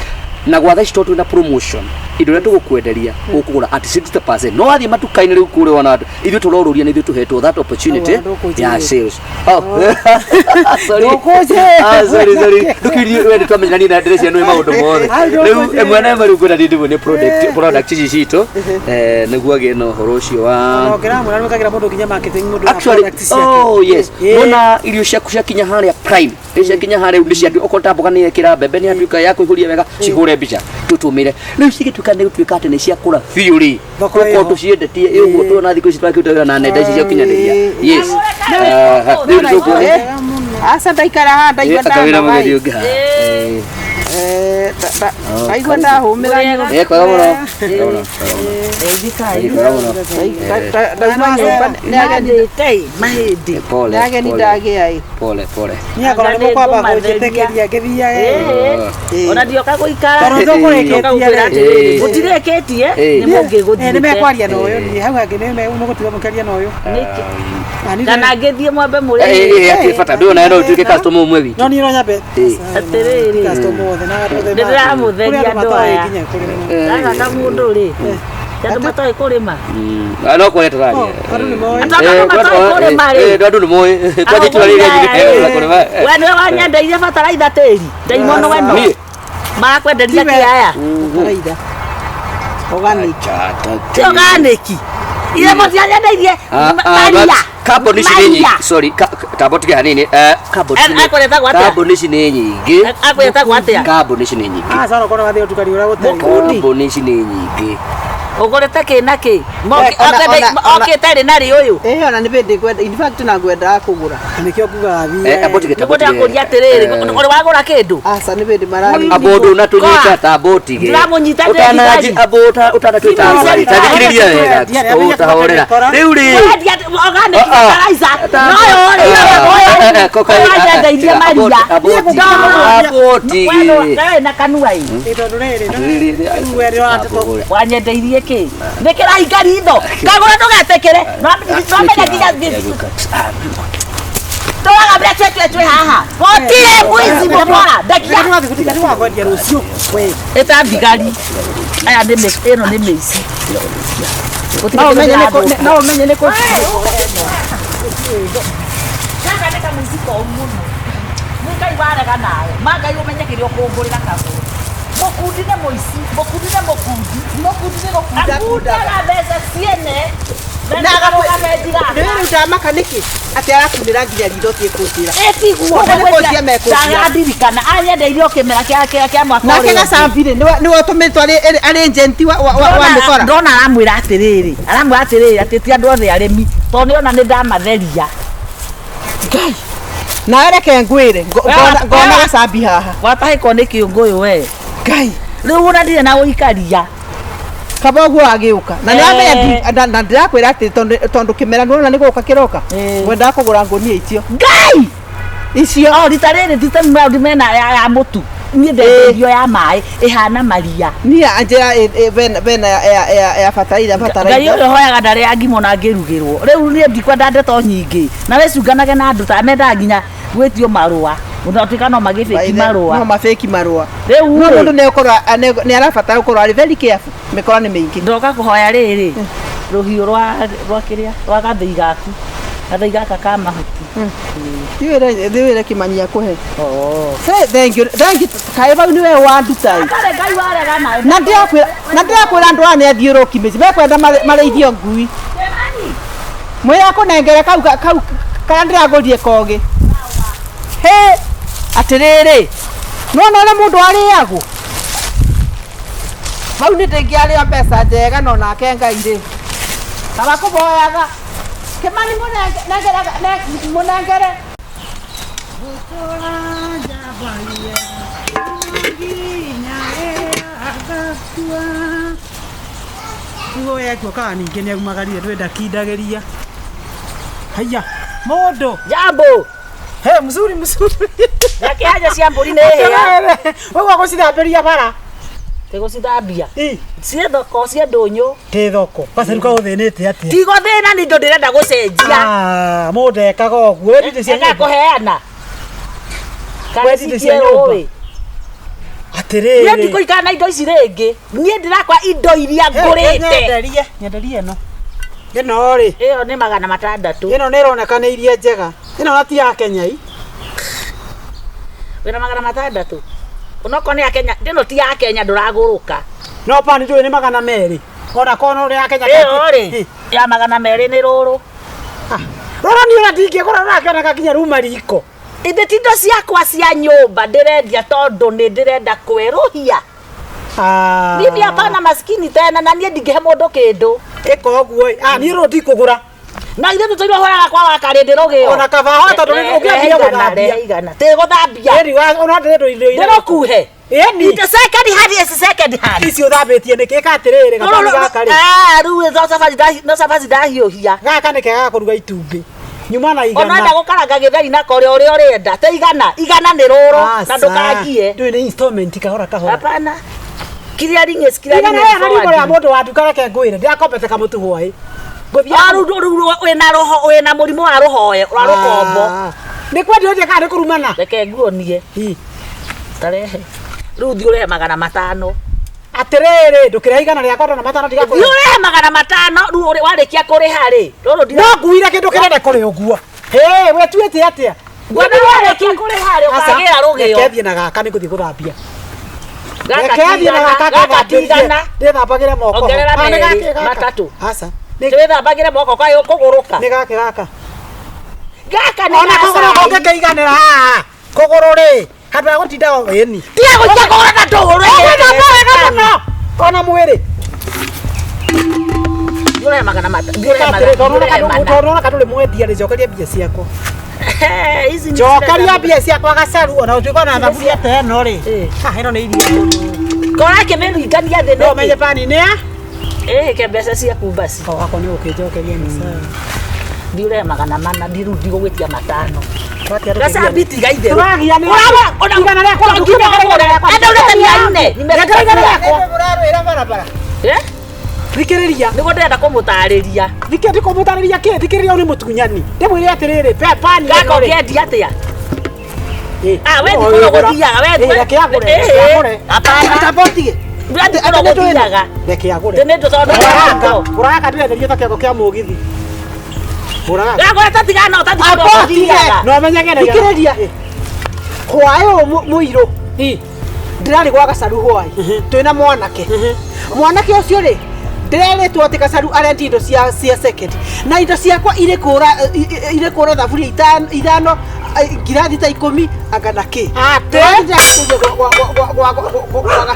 na gwa thaa ici tondũ twĩna promotion indo iria tũgũkwenderia ũkũgũra at 60% no wathiĩ matuka-inĩ rĩu kũrĩa ona andũ ithuĩ tũrorũria nĩ ithuĩ tũhetwo that opportunity Au, ndũkũnjĩra. ya sales. Oh. Sorry. Ndũkũnjĩra. Ah, sorry, sorry. Ndũkirie we nĩtwamenyeranie na ndĩreciria nĩ maũndũ mothe Au, rĩu ndũkũnjĩra. ĩmwe na ĩmwe rĩu ngwenda ndĩmwe product ici citũ nĩguo agĩe na ũhoro ũcio wa Ongeramwĩra nĩmwĩkagĩra mũndũ nginya marketing mũndũ na actually product ciake. oh yes Ĩĩ. nona irio ciaku ciakinya harĩa prime rĩu ciakinya harĩa nĩ ciatu okorwo ta mboga nĩ yekĩra mbembe nĩ yatuĩka ya kũihũria wega cihũre mbica tũtũmĩre rĩu cigĩtuĩka nĩ gũtuĩka atĩ nĩ ciakũra biũ rĩ Thoko tũkorwo ĩho. tũciendetie ĩ ũguo tuona thikũ ici twakĩruta wĩra na nenda ici cia ũkinyanĩria yes rĩu nĩ tũkuona Aca ndaikara haha ndaigua akawĩra ndanoga mũgethi ĩ. ũngĩ haha Ĩĩ. Ndaigua ndahũmĩra nyũmba. Ĩĩ, kwega mũno kwega mũno Ĩĩ, kwega mũno Ndauma nyũmba nĩ ageni Nandĩte mahĩndĩ. pole nĩ ageni pole ndagĩa ĩ. pole pole Niĩ akorwo nĩ mũkwamba kũnjĩtĩkĩria ngĩthiage. Ĩĩ. Ona ndioka gũikara. Tondũ tũkũrĩkĩtie Ndoka gũkwĩra rĩ. atĩrĩrĩ, Ĩĩ. mũtirĩkĩtie Ĩĩ. nĩ mũngĩgũthiĩte. Nĩ mekwaria na ũyũ niĩ hau hangĩ nĩ mũgũtiga mũkĩaria na ũyũ. Nĩkĩ? Na niĩ Kana ngĩthiĩ mwambe Ĩĩ, mũrĩe. ĩĩ, hatirĩ bata ndũĩ ona no ũtuĩke customer ũmwe witũ no niĩ no nyambe Ĩĩ. Atĩrĩrĩ. customer othe na andũ othe Nĩ ndĩramũtheria kũrĩ andũ andũ matoĩ aya. nginya kũrĩma. Gaka kamũndũ rĩ. Ti andũ matoĩ kũrĩma. No kũrĩa tũraria Oh, andũ nĩ moĩ. Andũ andũ matoĩ kũrĩma rĩ. andũ nĩ moĩ kwanja itura rĩrĩa nyingĩ kũrĩma We nĩwe wanyendeirie bataraitha tĩri. Ndaimono we no. Niĩ? Marakwenderia Tiwe. kĩ aya? Bataraitha. Organic. Ti organic. Ithe mũtianyendeirie maria. Carbon ici nĩ nyingĩ Maria. sorry tamba ũtige hanini carbon ici nĩ- Akwĩretagwo atĩa? carbon ici nĩ nyingĩ Akwĩretagwo atĩa? carbon ici nĩ nyingĩ Ah, sawa korwo wathiĩ ũtukani ũrĩa gũtarĩ. Mũkundi. carbon ici nĩ nyingĩ Ũgũrĩte kĩ na kĩ? We, ona- Okĩte rĩ na rĩ ũyũ? Ĩĩ ona nĩ bĩndĩ ngwenda, in fact na ngwendaga kũgũra. Nĩkĩo ngugaga Eh, thiĩ. abo tige Nĩguo ndĩrakũria atĩrĩrĩ, ũrĩ wagũra kĩndũ? Aca nĩ bĩndĩ mararĩ. Abo ndũnatũnyita ta abo tige. Ndĩramũnyita ndĩ Ũtananji thigari. abo ũtanatwĩta thigari. Ta thikĩrĩria wega. Ũtahorera. Rĩu rĩ. Ũrendia organic Ah, ah. fertilizer. No ũyũ rĩ, ũyũ ũranyendeithia maria. Abo tige. We wĩ na kanua ĩ. Ĩ tondũ rĩrĩ, rĩu we nĩũratũtũ- Wanyendeirie kĩ? Nĩ kĩrahinga ritho. Kagũra ndũgetĩkĩre. Nwamenya nginya tũraga mbere twĩ twĩ haha. Gũtirĩ mũici mũkora. Ndekia. Nĩ tũrathiĩ gũtiga kwendia rũciũ. We. Ĩta thigari. Aya nĩ ĩno nĩ mĩici. Gũtirĩ No kĩndũ ũmenye nĩ kũ- kĩrathũka. no ũmenye nĩ kũ- Gaka nĩ kamũici koru mũno. Nĩ Ngai warega nawe. Ma Ngai ũmenye kĩrĩa ũkũngũrĩra kagũrũ. Mũkundi nĩ mũici, mũkundi nĩ mũkundi. Mũkundi nĩ gũkunda akundaga. Akundaga mbeca ciene. Na Na akarũgame Nĩ gaka. rĩu ndamaka nĩkĩ atĩ arakunĩra nginya ritho tie kũnjĩra. Ĩtiguo. Koguo nĩ kũnjia mekũnjia. Ndagandirikana. Anyendeirie o kĩmera kĩa mwaka Nake ũrĩa ũngĩ. gacambi rĩ nĩwe ũtũmĩtwo arĩ agent wa mĩkora. Ndona aramwĩra atĩrĩrĩ, aramwĩra atĩrĩrĩ atĩ ti andũ othe arĩmi tondũ nĩona nĩ ndamatheria. Ngai. Nawe reke ngwĩre ngona gacambi haha. Watahĩkwo nĩ kĩũngũyũ we. Ngai. Rĩu ona ndirĩ na ũikaria. Kaba ũguo agĩũka na nĩ amenya Eh. na ndĩrakwĩra atĩ tondũ kĩmera nĩwona nĩ gũka kĩroka Eh. ngwendaga kũgũra ngũnia icio Ngai! icio O rita rĩrĩ ti ta maũndũ mena ya mũtu. Niĩ ndendeirio ya maĩ ĩhana maria. niĩ anjĩra bena ya bataraitha Ngai bataraitha ũrĩa ũhoyaga ndarĩa ngima ona ngĩrugĩrwo. Rĩu niĩ ndikwenda ndeto nyingĩ. Na wĩcunganage na andũ ta mendaga nginya gwĩtio marũa. Ũnatuĩka no magĩbĩki no marũa. mabĩki marũa Rĩu no rĩ, mũndũ nĩ arabatara gũkorwo arĩ very careful mĩkora nĩ mĩingĩ. Ndoka kũhoya rĩrĩ rũhiũ rwa kĩrĩa rwa gathĩi gaku gathĩi gaka ka mahuti. Thiĩ wĩre Kĩmani akũhe. Oh. Say thank you, thank you. Kaĩ bau nĩwe wanduta ĩ. Atarĩ Ngai warega nawe. Na ndĩrakwĩra andũ aya nĩ athiũrũki mĩciĩ mekwenda marĩithio ngui. Mwĩre akũnengere kau karĩa ndĩragũrire kogĩ. Hĩ atĩrĩrĩ nĩwona ũrĩa mũndũ arĩagwo bau nĩ ndĩngĩarĩo mbeca njega no nake Ngai rĩ kaba kũboyaga Kĩmani mũnengere. Gũtũra njambagia, no nginya rĩrĩa ngakua. Nguo yekwo kana ningĩ nĩ aumagarire ndũĩ ndakindagĩria. Haiya, mũndũ. Jambo. He, mzuri mzuri. Nakĩhanya cia mbũri nĩ hĩa. Ũguo gũcithambĩria bara. Tĩgũcithambia. Ĩ, Ciĩ thoko ciĩ ndũnyũ. Ndĩ thoko. Gaceru kaũthĩnĩte atĩa? Tigo thĩna nĩ indo ndĩrenda gũcenjia. Ah, mũndũ ekaga ũguo. Wendi cia Eka nyũmba. kũheana. Kana Wendi indo cia cikie nyũmba. rũĩ. Niĩ Atĩrĩrĩ. ndikũikara na indo ici rĩngĩ. Niĩ ndĩrakwa indo iria ngũrĩte. Nyenderie, nyenderie ĩno. Ĩno rĩ, Ĩyo nĩ 600. ĩno nĩ ĩroneka nĩ iria njega. Ĩno na ti ya Kenya i. Wĩna 600. Onokorwo nĩ ya Kenya, ĩno ti ya Kenya ndũragũrũka. No pani ndũĩ nĩ 200. Ona korwo no ya Kenya. Ĩyo rĩ, ya 200 nĩ rũrũ. Rora niĩ ona ndingĩgũra rũrakĩoneka nginya ruma riko. Ithe ti indo ciakwa cia nyũmba ndĩrendia tondũ nĩ ndĩrenda kwerũhia. Ah. Mimi hapana maskini tena na niĩ ndingĩhe mũndũ kĩndũ. Ĩka ũguo ĩ. Ah, niĩ rũrũ ndikũgũra. Na ithuĩ tũtũire ũhoyaga kwa wakarĩndĩ rũgĩo. Ona kaba ho tondũ nĩ ũngĩambia gũthambia. Igana. Tĩ gũthambia. Ĩni wa ona ndĩrenda indo iria. Ndĩrũkuhe. Ĩni. Indo second hand is second hand. Ici ũthambĩtie nĩkĩ? Ĩka atĩrĩrĩ gabani gaka rĩ. Ah, rĩu no cabaci ndahiũhia. Gaka nĩ kega ga kũruga itumbĩ. Nyuma na Ona igana. enda gũkaranga gĩtheri nako ũrĩa ũrĩa ũrenda. Te igana, igana nĩ rũrũ na ndũkangie. Ndũĩ nĩ installment kahora kahora. Hapana. Clearing is clearing. Igana and rĩa na riko rĩa forwarding. mũndũ wa nduka reke ngwĩre ndĩrakombete kamũtu hwaĩ. Ngũthiĩ Ah, rĩu wĩna roho wĩna mũrimũ wa rũhoe rwa rũkombo. Ah. Nĩ kwendia ũrĩa kana nĩ kũrumana? Reke nguonie. Hi. Tarehe. Rĩu thiĩ ũrehe 500. Atĩrĩrĩ ndũkĩrehe igana rĩakwa ndona matano Thiĩ ndigakũrehe. ũrehe 500 rĩu warĩkia kũrĩha rĩ. Rũrũ ndira. No nguire kĩndũ kĩnene kũrĩ ũguo. Hĩ, wetuĩte atĩa? Ngwenda warĩkia kũrĩha rĩ ũkagĩra rũgĩo. Reke thiĩ na gaka nĩ ngũthiĩ gũthambia. Gaka Reke ti thiĩ na igana, gaka gaka ti igana. Ndĩthambagĩre moko. Ongerera Ah, nĩ merĩ, gakĩ gaka. matatũ. Aca. Nĩ Twĩthambagĩre moko kaĩ ũkũgũrũka. nĩ gakĩ gaka. Gaka nĩ Ona kũgũrũ ga cai. kũngĩkĩiganĩra haha. Kũgũrũ rĩ, handũ ha gũtinda ĩni. Tiga gũikia kũgũrũ na ndũgũrũ. Ũgwĩthamba wega mũno. Ona mwĩrĩ. Ndiũrehe magana mata. Ndiũrehe Ĩka magana. atĩrĩ, tondũ Ndiũrehe ũrona mana. tondũ ũrona ka ndũrĩ mwendia rĩ njokeria mbia ciakwa. Ici nĩ Njokeria mbia ciakwa gacaru ona ũtuĩka ona thaburia ta ĩno rĩ. Eh. Ha ĩno nĩ irio. Kora kĩmĩringania thĩ No ũmenye nĩkĩ? pani nĩ ya? Ĩhĩke mbeca ciaku basi. O wakwa nĩ ũkĩnjokeria nĩ sawa. Ndiũrehe magana mana ndiru ndigũgwĩtia matano. Twatia Gacabi tiga itherũ. Tũragianĩra. Ũrawa- ona- Igana rĩakwa to nginya ũgũre. Enda ũrete mia nne. Nengera igana rĩakwa. Mũrarwĩra barabara. Eh? Thikĩrĩria. Nĩguo ndĩrenda kũmũtarĩria. Thikĩ ndikũmũtarĩria kĩ thikĩrĩria ũyũ nĩ mũtunyani. Ndĩmwĩre atĩrĩrĩ pe pani Gaka ĩno rĩ. ũngĩendia atĩa? Eh, Ah, we no, thikũ ĩgũra. gũthiaga, we Eh, reke agũre, reke agũre. Hapana. Atamba ũtige. We thikũ gũthiaga. Reke agũre. Nĩ tondũ Ũragaka, ũragaka ndĩrenderio ta kĩongo kĩa mũgithi. Ũragaka. Gagũra tatigana ũtathikũ Amba ũtige. gũthiaga. No menyage na Thikĩrĩria. Hwaĩ ũyũ mũirũ ndĩrarĩ gwa gacaru hwaĩ twĩna mwanake mwanake ũcio rĩ ndĩrerĩtwo atĩ gacaru arendia indo cia cia second na indo ciakwa irĩ kũra irĩ kũra thaburia ithano ngirathi ta ikũmi anga na kĩ Atĩ?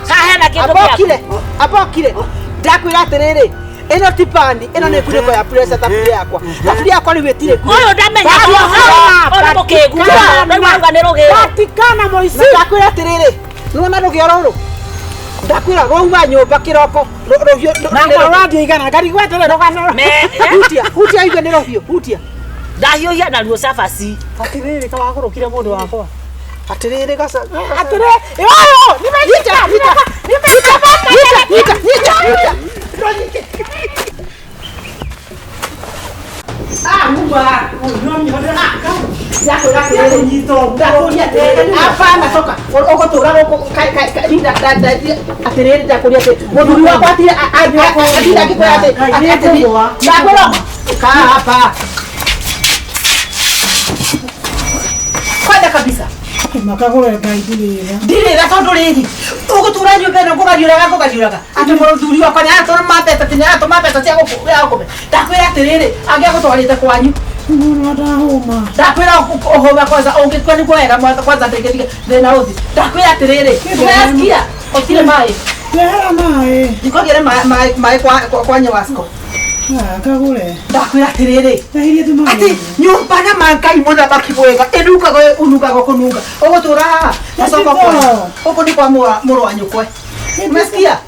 Haha hena kĩndũ gĩaku. abokire abokire ndakwĩra atĩrĩrĩ ĩno ti pani ĩno nĩ ngunĩko ya pressure thaburia yakwa thaburia yakwa rĩu ĩtirĩ Ũyũ ndamenya ũyũ mũkĩgu. Rĩu auga nĩ rũgĩo. Patikana mũici. na ndakwĩra atĩrĩrĩ nĩwona rũgĩo rũrũ ndakwĩra rwauma nyũmba kĩroko rũhiũ Na ũrathiĩ igana ngarigwo atĩrĩ rũgano. hutia hutia igue nĩ rũhiũ hutia Ndahiũhia naruo cabaci. Atĩrĩrĩ kawagũrũkire mũndũ wakwa. atĩrĩrĩ gaca Atĩrĩ, ĩyo nimejita nyita nyita nyita nyita nyita Ah, mumba. Ndakwĩra atĩrĩrĩ ndakũria atĩrĩrĩ hapana toka ũgũtũra gũkũ atĩrĩrĩ ndakũria atĩrĩ mũthuri wakwa atire atinda akĩkwĩra atĩ ndakwĩra kaa hapa kwenda kabisa Makagũre Ngai ndirĩra. ndirĩra tondũ rĩrĩ ũgũtũra nyũmba ĩno ngũgariũraga ngũgariũraga atĩ mũthuri wakwa nĩaratũma mbeca atĩ nĩaratũma mbeca cia gũkũme ndakwĩra atĩrĩrĩ angĩagũtwarĩte kwanyu Mũno ndahũma. ndakwĩra ũhũma kwanza ũngĩkua nĩguo wega kwanza ndĩngĩtige thĩna ũthi ndakwĩra atĩrĩrĩ unasikia ũtirĩ maĩ Rehera maĩ. ndikogĩre maĩ kwa nyewasco Ah, kagũre. ndakwĩra atĩrĩrĩ Ndahirie tu maĩ. atĩ nyũmba na mangai mũthamaki mwega ĩnungaga ũnungaga kũnunga ũgũtũra haha gacoka kwanyu gũkũ nĩ kwa mũrũ wa nyũkwe umesikia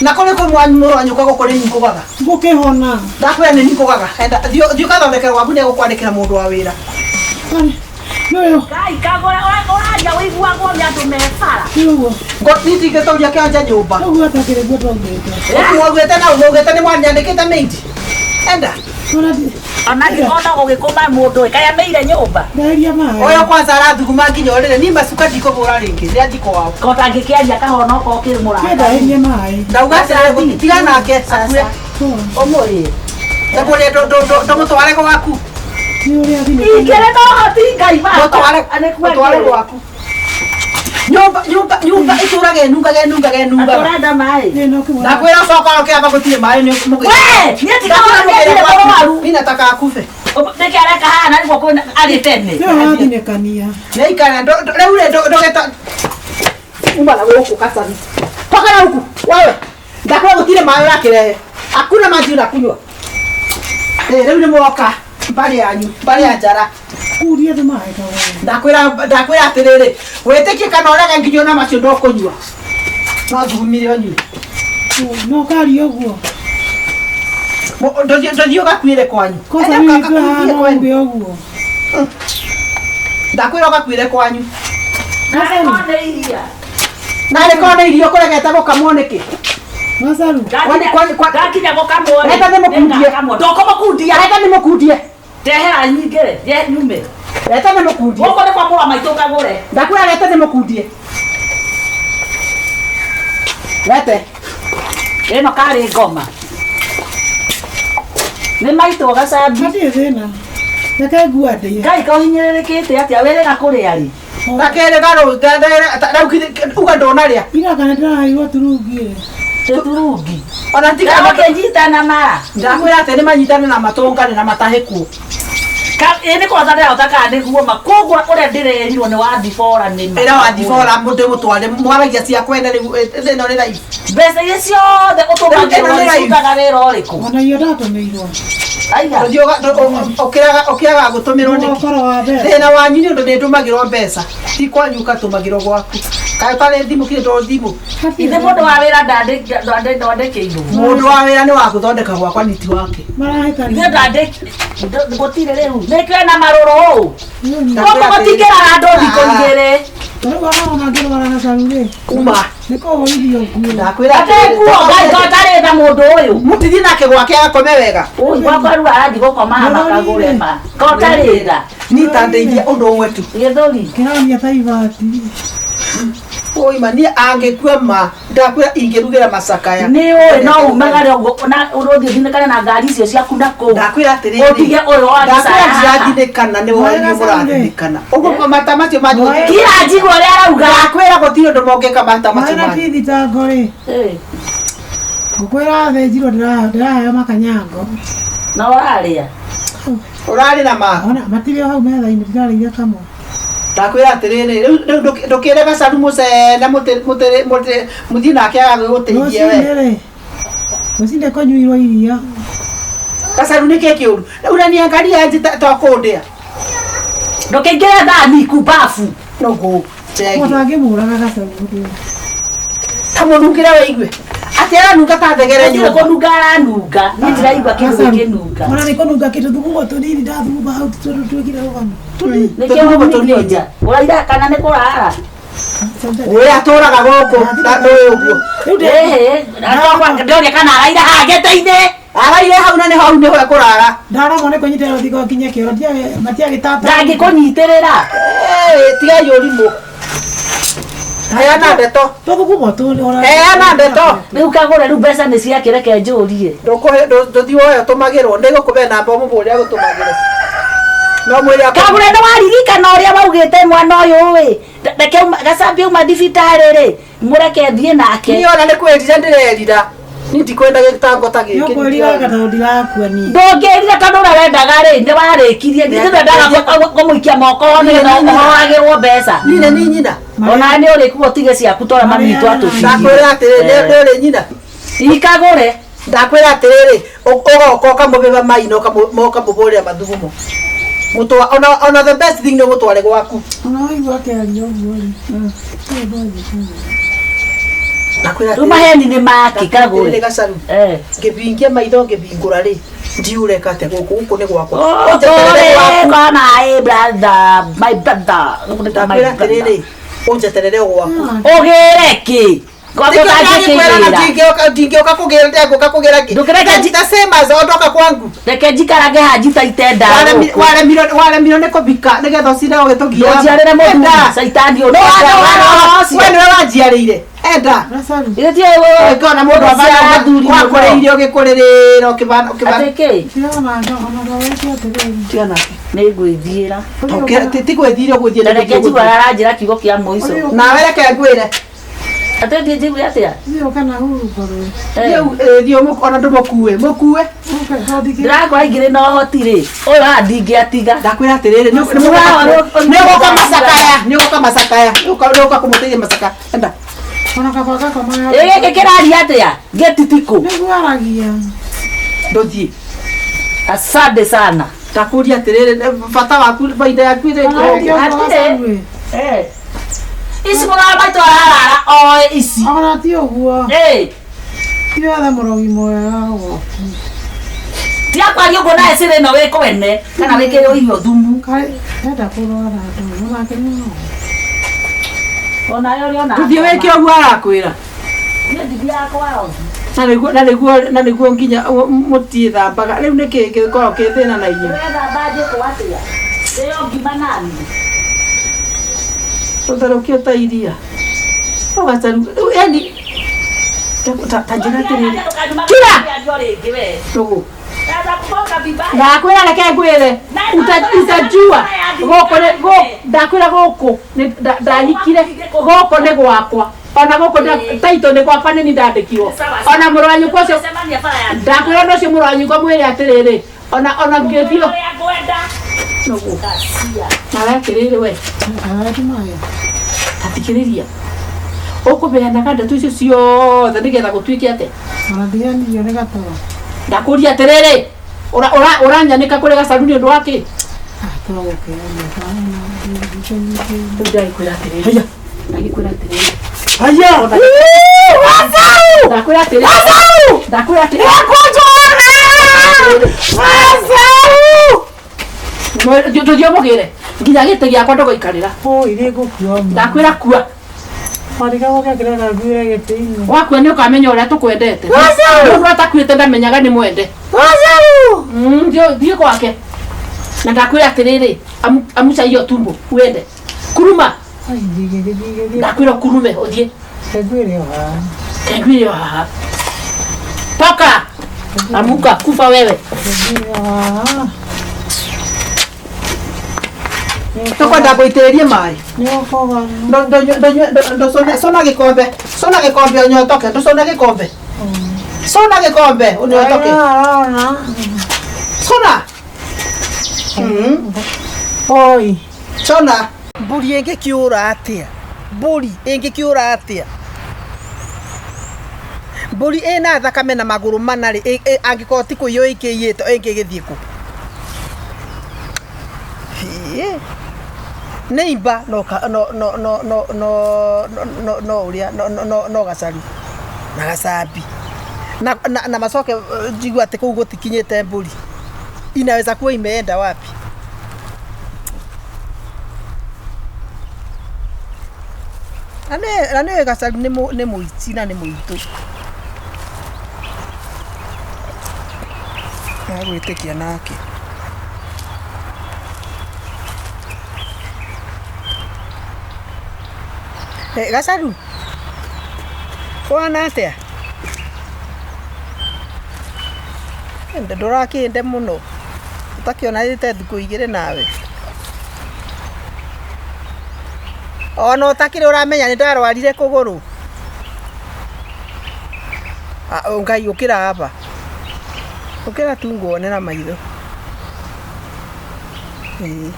na kũrĩ kwĩ mũrũ wa nyũkwa gũkũ nĩ ningũgaga Ngũkĩhona. ndakwĩra nĩ ningũgaga enda thiĩ ũgathondekera gwaku nĩ egũkwandĩkĩra mũndũ wa wĩra Nĩũyũ. Ngai kagũre ũraria ũiguagwo nĩ andũ me bara. Nĩ ũguo. Niĩ ndingĩtũria kĩanja nyũmba Ũguo atakĩrĩ guo twaumĩte. mwaugĩte na mwaugĩte nĩ mwanyandĩkĩte maid enda Ona ona gũgĩkũma mũndũ ĩ kaĩ ameire nyũmba. Ndahirie maĩ. ũyũ kwanza arathuguma nginya ũrĩrĩ niĩ macuka ndikũhũra rĩngĩ rĩa njiko wao Ko tangĩkĩaria kahonoka ũkĩrĩ mũrata. Ndahirie maĩ. ndauga atĩrĩrĩ tiga nake akue Ũmũrĩe. ndakũrĩa ndũmũtware gwaku Nĩ ũrĩa thimũ. Ingĩrĩ na ũhoti Ngai baba. mũtware gwaku nyũmba nyũmba nyũmba ĩtũraga ĩnungaga ĩnungaga ĩnungaga Atũrenda maĩ. Nĩ no kĩmwe. ndakwĩra coka ũkĩamba gũtirĩ maĩ nĩ We, niĩ ndikaona nĩendire mũrwaru. mi nataka akufe Nĩkĩ areka haha na nĩguo kwĩna arĩ tene. Nĩ ũrathinĩkania. nĩikara rĩu rĩ ndũgeta uma na gũkũ kacabi toka na huku wewe ndakwĩra gũtirĩ maĩ ũrakĩrehe hakuna maji unakunywa Eh, rĩu nĩ mwoka mbarĩ yanyu mbarĩ ya njara Kuria tu maĩ kagũre. ndakwĩra ndakwĩra atĩrĩrĩ wĩtĩkie kana ũrege nginya ona macio ndũkũnyua no thugumire ũnyue No ũkaria ũguo. Ndũthiĩ ũgakuĩre kwanyu Kwanza Enda mimi ũgakuĩre hana kwanyu. ũngĩ ũguo. ndakwĩra ũgakuĩre kwanyu Nĩ iria. narĩ korwo nĩ irio kũregete gũkamwo nĩkĩ Gacaru. Ndakinya gũkamwo rĩ. Reka ndĩmũkundie. Nĩngakamwo. Ndũkũmũkundia. reta nĩmũkundie Ndehera nyingĩ rĩ, ye nyume. reta nĩmũkundie Gũkũ nĩ kwa mũrũ wa maitũ kagũre. ndakwĩra reta nĩmũkundie rete Ĩno karĩ ngoma. Nĩ maitũ gacambi. Hatirĩ thĩna. Reke ngua ndĩe. Ngai kohinyĩrĩrĩkĩte atĩa wĩrĩga kũrĩa rĩ. gakerĩ garũ rĩu uga ndũnarĩa Ira kana ndĩraheirwo turungi ĩ. Tũturungi. ona tiga Ndagũkĩnyita na mara. ndakwĩra atĩ nĩmanyitane na matũngane na matahĩkuo Ĩ nĩ kũrota ndĩrarota kana nĩguo ma koguo ũrĩa ndĩrerirwo nĩ wa thibora nĩ ma. Ĩra wa thibora mũndũ mũtware mwaragia cia kwene rĩu ĩno nĩ live. Mbeca iria ciothe ũtũmagĩrwo Ĩno nĩ live. cirutaga wĩra ũrĩkũ? Ona iyo ndatũmĩirwo. Aiga. Ũthiĩ ũkĩraga gũtũmĩrwo nĩkĩ? Ũkoro wa mbeca. Thĩna wanyu nĩ ũndũ nĩ ndũmagĩrwo mbeca ti kwanyu ũgatũmagĩrwo gwaku kaĩ ũtarĩ thimũ kĩrĩ to thimũ. Ithe mũndũ wa wĩra ndandĩkĩirwo. Mũndũ wa wĩra nĩ wa gũthondeka gwakwa nĩ ti wake. Marahĩtania. Ithe ndandĩki gũtirĩ rĩu nĩkĩo ena marũrũ ũũ. Gũkũ gũtingĩrara andũ thikũ igĩrĩ. Rĩu ona ngĩrwara gacaru rĩ. Uma. Nĩ kũhũrithio nguo. Ndakwĩra Ate nguo ngai to tarĩ tha mũndũ ũyũ. Mũtithiĩ nake gwake agakome wega. Ũyũ gwakwa rĩu arathiĩ gũkoma haha makagũre ma. Ko tarĩ tha. Niĩ ta ndeithia ũndũ ũmwe tu. Gĩthũri. Kĩronia ta ibati. Ũima niĩ angĩkua ma ndakwĩra ingĩrugĩra macakaya. Nĩ ũĩ no umagare ũguo na ũrũthiĩ ũthinĩkane na ngari icio ciaku na kũu. Ndakwĩra atĩrĩrĩ. Ũtige ũyũ wa Ndakwĩra gĩcaya haha. ndirathinĩkana nĩ wanyu mũrathinĩkana. Ũguo mata macio manyu. Kira njigua ũrĩa arauga. Ndakwĩra gũtirĩ ũndũ mongĩka mata macio Mwana manyu. ti thitango rĩ. Eh, Ngũkwĩra thĩnjirwo ndĩraheo makanyango. Na ũrarĩa. Ũrarĩ na ma. Ona matirĩ o hau metha-inĩ ndirarĩire kamwe. Ndakwĩra atĩrĩrĩ rĩu rĩu ndũkĩre gacaru mũcene mũthiĩ nake agagũteithie we. Rũcinĩ rĩ. Rũcinĩ kũnyuirwo iria. Gacaru nĩ kĩ kĩũru? Rĩu unaniangalia aje to kũndĩa. Ndũkĩingĩre thani kumbabu. Nũgũ. Chegi. Mũndũ angĩmũraga gacaru mũndũ. Ta mũnungĩre wĩigue. Atĩ aranunga ta thegere Gũtirĩ nyũmba. kũnunga aranunga. Niĩ ndiraigua kĩndũ gĩkĩnunga. Ona nĩ kũnunga kĩndũ thugumo tũnini ndathuguma hau tondũ twĩkire rũgano. Nĩkĩo waumithio nja. Ũraira kana nĩ kũrara? Ũyũ atũraga gũkũ na ndũĩ ũguo. Ĩhĩ, ndĩroria kana araira haha gĩtĩ-inĩ. Araire hau na nĩ hau nĩho ekũrara. Ndaremwo nĩ kũnyitĩrĩra rũthingo nginye kĩoro matiagĩtata. Ndangĩkũnyitĩrĩra. Tigai ũrimũ. Heana ndeto. Tũthugumo tũ. Heana ndeto. Rĩu kagũre rĩu mbeca nĩ ciake reke njũrie. Ndũthiĩ woe ũtũmagĩrwo. Nĩngũkũhe namba ũmũbũre agũtũmagĩre. No mwĩre Kagũre nĩ waririkana ũrĩa waugĩte mwana ũyũ ĩ. Reke gacambia uma thibitarĩ rĩ, mũreke thiĩ nake. Niĩ ona nĩ kwĩrira ndĩrerira. Niĩ ndikwenda gĩtango ta gĩkĩ. Nĩũkwĩrira tondũ ndirakua niĩ. Ndũngĩrira tondũ ũrĩa wendaga rĩ nĩ warĩkirie. Nĩ wendaga kũmũikia moko nĩgetha ũhoagĩrwo mbeca. Niĩ nĩ niĩ nyina. Ona nĩ ũrĩkuo ũtige ciaku tondũ mami witũ atũtigire. Ndakwĩra atĩrĩrĩ nĩ ũrĩ nyina. Ikagũre. Ndakwĩra atĩrĩrĩ ũgoka ũkamũbĩba mai na ũkamũbũrĩra mathugumo. Mũtwa ona the best thing nĩ ũmũtware gwaku. Ona waigua akĩaria ũguo rĩ. Ndakwĩra Rĩu maheni nĩ make kagũre. atĩrĩrĩ gacaru. Eh. Ngĩbingia maitho ngĩbingũra rĩ ndiureka atĩa gũkũ gũkũ nĩ gwakwa. Ũnjeterere Ũtũre gwaku. kwa my brother, my brother. Gũkũ nĩ kwa my Ndakwĩra brother. atĩrĩrĩ ũnjeterere o gwaku. Ũgĩre kĩ? Gwaku ũtangĩkĩgĩra. Ndingĩũka kũgĩra ndegũka kũgĩra kĩ? Ndũkĩreke The same as ondoka kwangu. Reke njikarage haha njitaite nda gũkũ. Waremirwo nĩ kũbika nĩgetha ũcinde ũgĩtũgia. Ndũnjiarĩre mũthuri caitani ũyũ. No We wa nĩwe wanjiarĩire. Enda. Gacaru. Ũngĩona mũndũ wakũrĩire ũgĩkũrĩrĩra ũkĩbana ũkĩbana. Atĩ kĩ? Ndĩrona ona ndawĩke atĩrĩrĩ. Tiga nake. Nĩ ngwĩthiĩra. Ti gwĩthire ũgũthiĩ Na reke njigue aranjĩra kiugo kĩa mũico. Nawe reke ngwĩre. Atĩ thiĩ njigue atĩa? Thiĩ ũke na hurũko rĩ. Eh. Thiĩ ona ndũmũkue. Mũkue. Ũke tondũ Ndĩrakora ingĩrĩ na ũhoti rĩ, ũyũ haha ndingĩatiga. Ndakwĩra atĩrĩrĩ nĩ ũgũka macakaya nĩ ũgũka macakaya nĩ ũgũka kũmũteithia macakaya. Enda. Ona kaba gakomaga. Ĩ gĩkĩ kĩraria atĩa? Gĩtitikũ. Nĩguo aragia. Ndũthiĩ. Asante sana. Ndakũria atĩrĩrĩ bata waku baida yaku ĩrĩ Aragia ũguo gacaru ĩ. Eh. Ici mũrũ wa maitũ ararara oe ici. Ona ti ũguo. Eh. Ti wethe mũrogi mwega ũguo. Tiga kwaria ũguo nawe cĩrĩ ĩno wĩ kwene kana wĩkĩrĩrwo irio thumu. Karĩ enda kũrwara andũ onake nĩ no. Onawe ũrĩ ona. Ndũthiĩ wĩke ũguo arakwĩra. Niĩ ndithiaga kwa rogi. Na nĩguo nginya mũtiĩthambaga rĩu nĩkĩ gĩkoragwo kĩ thĩna na inyuĩ. Ũrethamba njĩkũ atĩa? Ndĩo ngima nani? Ũtherũkio ta iria. Ũgacaru yani ta njĩra atĩrĩrĩ. Kira! Ndũgũ. Ndakwĩra reke ngwĩre utajua gũkũ nĩ ndakwĩra gũkũ ndahikire gũkũ nĩ gwakwa ona gũkũ taitũ nĩ gwakwa nĩ niĩ ndandĩkirwo ona mũrũ wa nyũkwa ũcio ndakwĩra ona ũcio mũrũ wa nyũkwa mwĩre atĩrĩrĩ Ona ona ngĩthio. Ũrĩa ngwenda. Noguo. Kacia. Nawe atĩrĩrĩ we. Ta thikĩrĩria. Ũkũbeanaga ndeto icio ciothe nĩgetha gũtuĩke atĩa? Ona nĩ gatoro. Ndakũria atĩrĩrĩ, ũranyanĩka kũrĩ gacaru nĩ ũndũ wa kĩ? Rĩu ndagĩkwĩra atĩrĩrĩ. Ndagĩkwĩra atĩrĩrĩ. Haya! Ndakwĩra atĩrĩrĩ. Ndakwĩra atĩrĩrĩ. Tũthiĩ ũmũgĩre nginya gĩtĩ gĩakwa ndũgũikarĩra. Oi, nĩ ngũkua. Ndakwĩra kua. Warigagwo gĩakĩra ngaguĩra gĩtĩ-inĩ. Wakua nĩ ũkamenya ũrĩa tũkwendete. Mũndũ atakuĩte ndamenyaga nĩ mwende. Thiĩ gwake. Na ndakwĩra atĩrĩrĩ, amuca hiyo tumbo uende. Kuruma. Ai, ngĩgĩthiĩ. Ndakwĩra ũkurume ũthiĩ. Ngwĩre o haha. Ngwĩre o haha. Toka. Amuka, kufa wewe. Ngwĩre o haha. Tũkwenda ngũitĩrĩrie maĩ. Nĩ ũkoga. Cũna gĩkombe. Cũna gĩkombe ũnyotoke. Ndũcũne gĩkombe. Cũna gĩkombe ũnyotoke. Arona. Cũna. Oi. Cũna. Mbũri ĩngĩkĩũra atĩa? Mbũri ĩngĩkĩũra atĩa? Mbũri ĩna thakame na magũrũ mana rĩ, angĩkorwo ti kũiywo ĩkĩiyĩtwo ĩngĩgĩthiĩ kũ? Hĩ. Nĩ imba no ka- no no no no no no no ũrĩa no no no no gacaru na gacambi na na, na macoke njigua atĩ kũu gũtikinyĩte mbũri inaweza kuwa imeenda wapi? Na nĩ gacaru nĩ mũici na nĩ mũitũ. Agwĩtĩkia nake. Gacaru kũhana atĩa? Ndũrakĩnde mũno ũtakĩonanĩte thikũ igĩrĩ nawe. Ona ũtakĩrĩ ũramenya nĩ ndarwarire kũgũrũ. Ngai ũkĩra hapa. Ũkĩra tu nguone na maitho. Ĩĩ.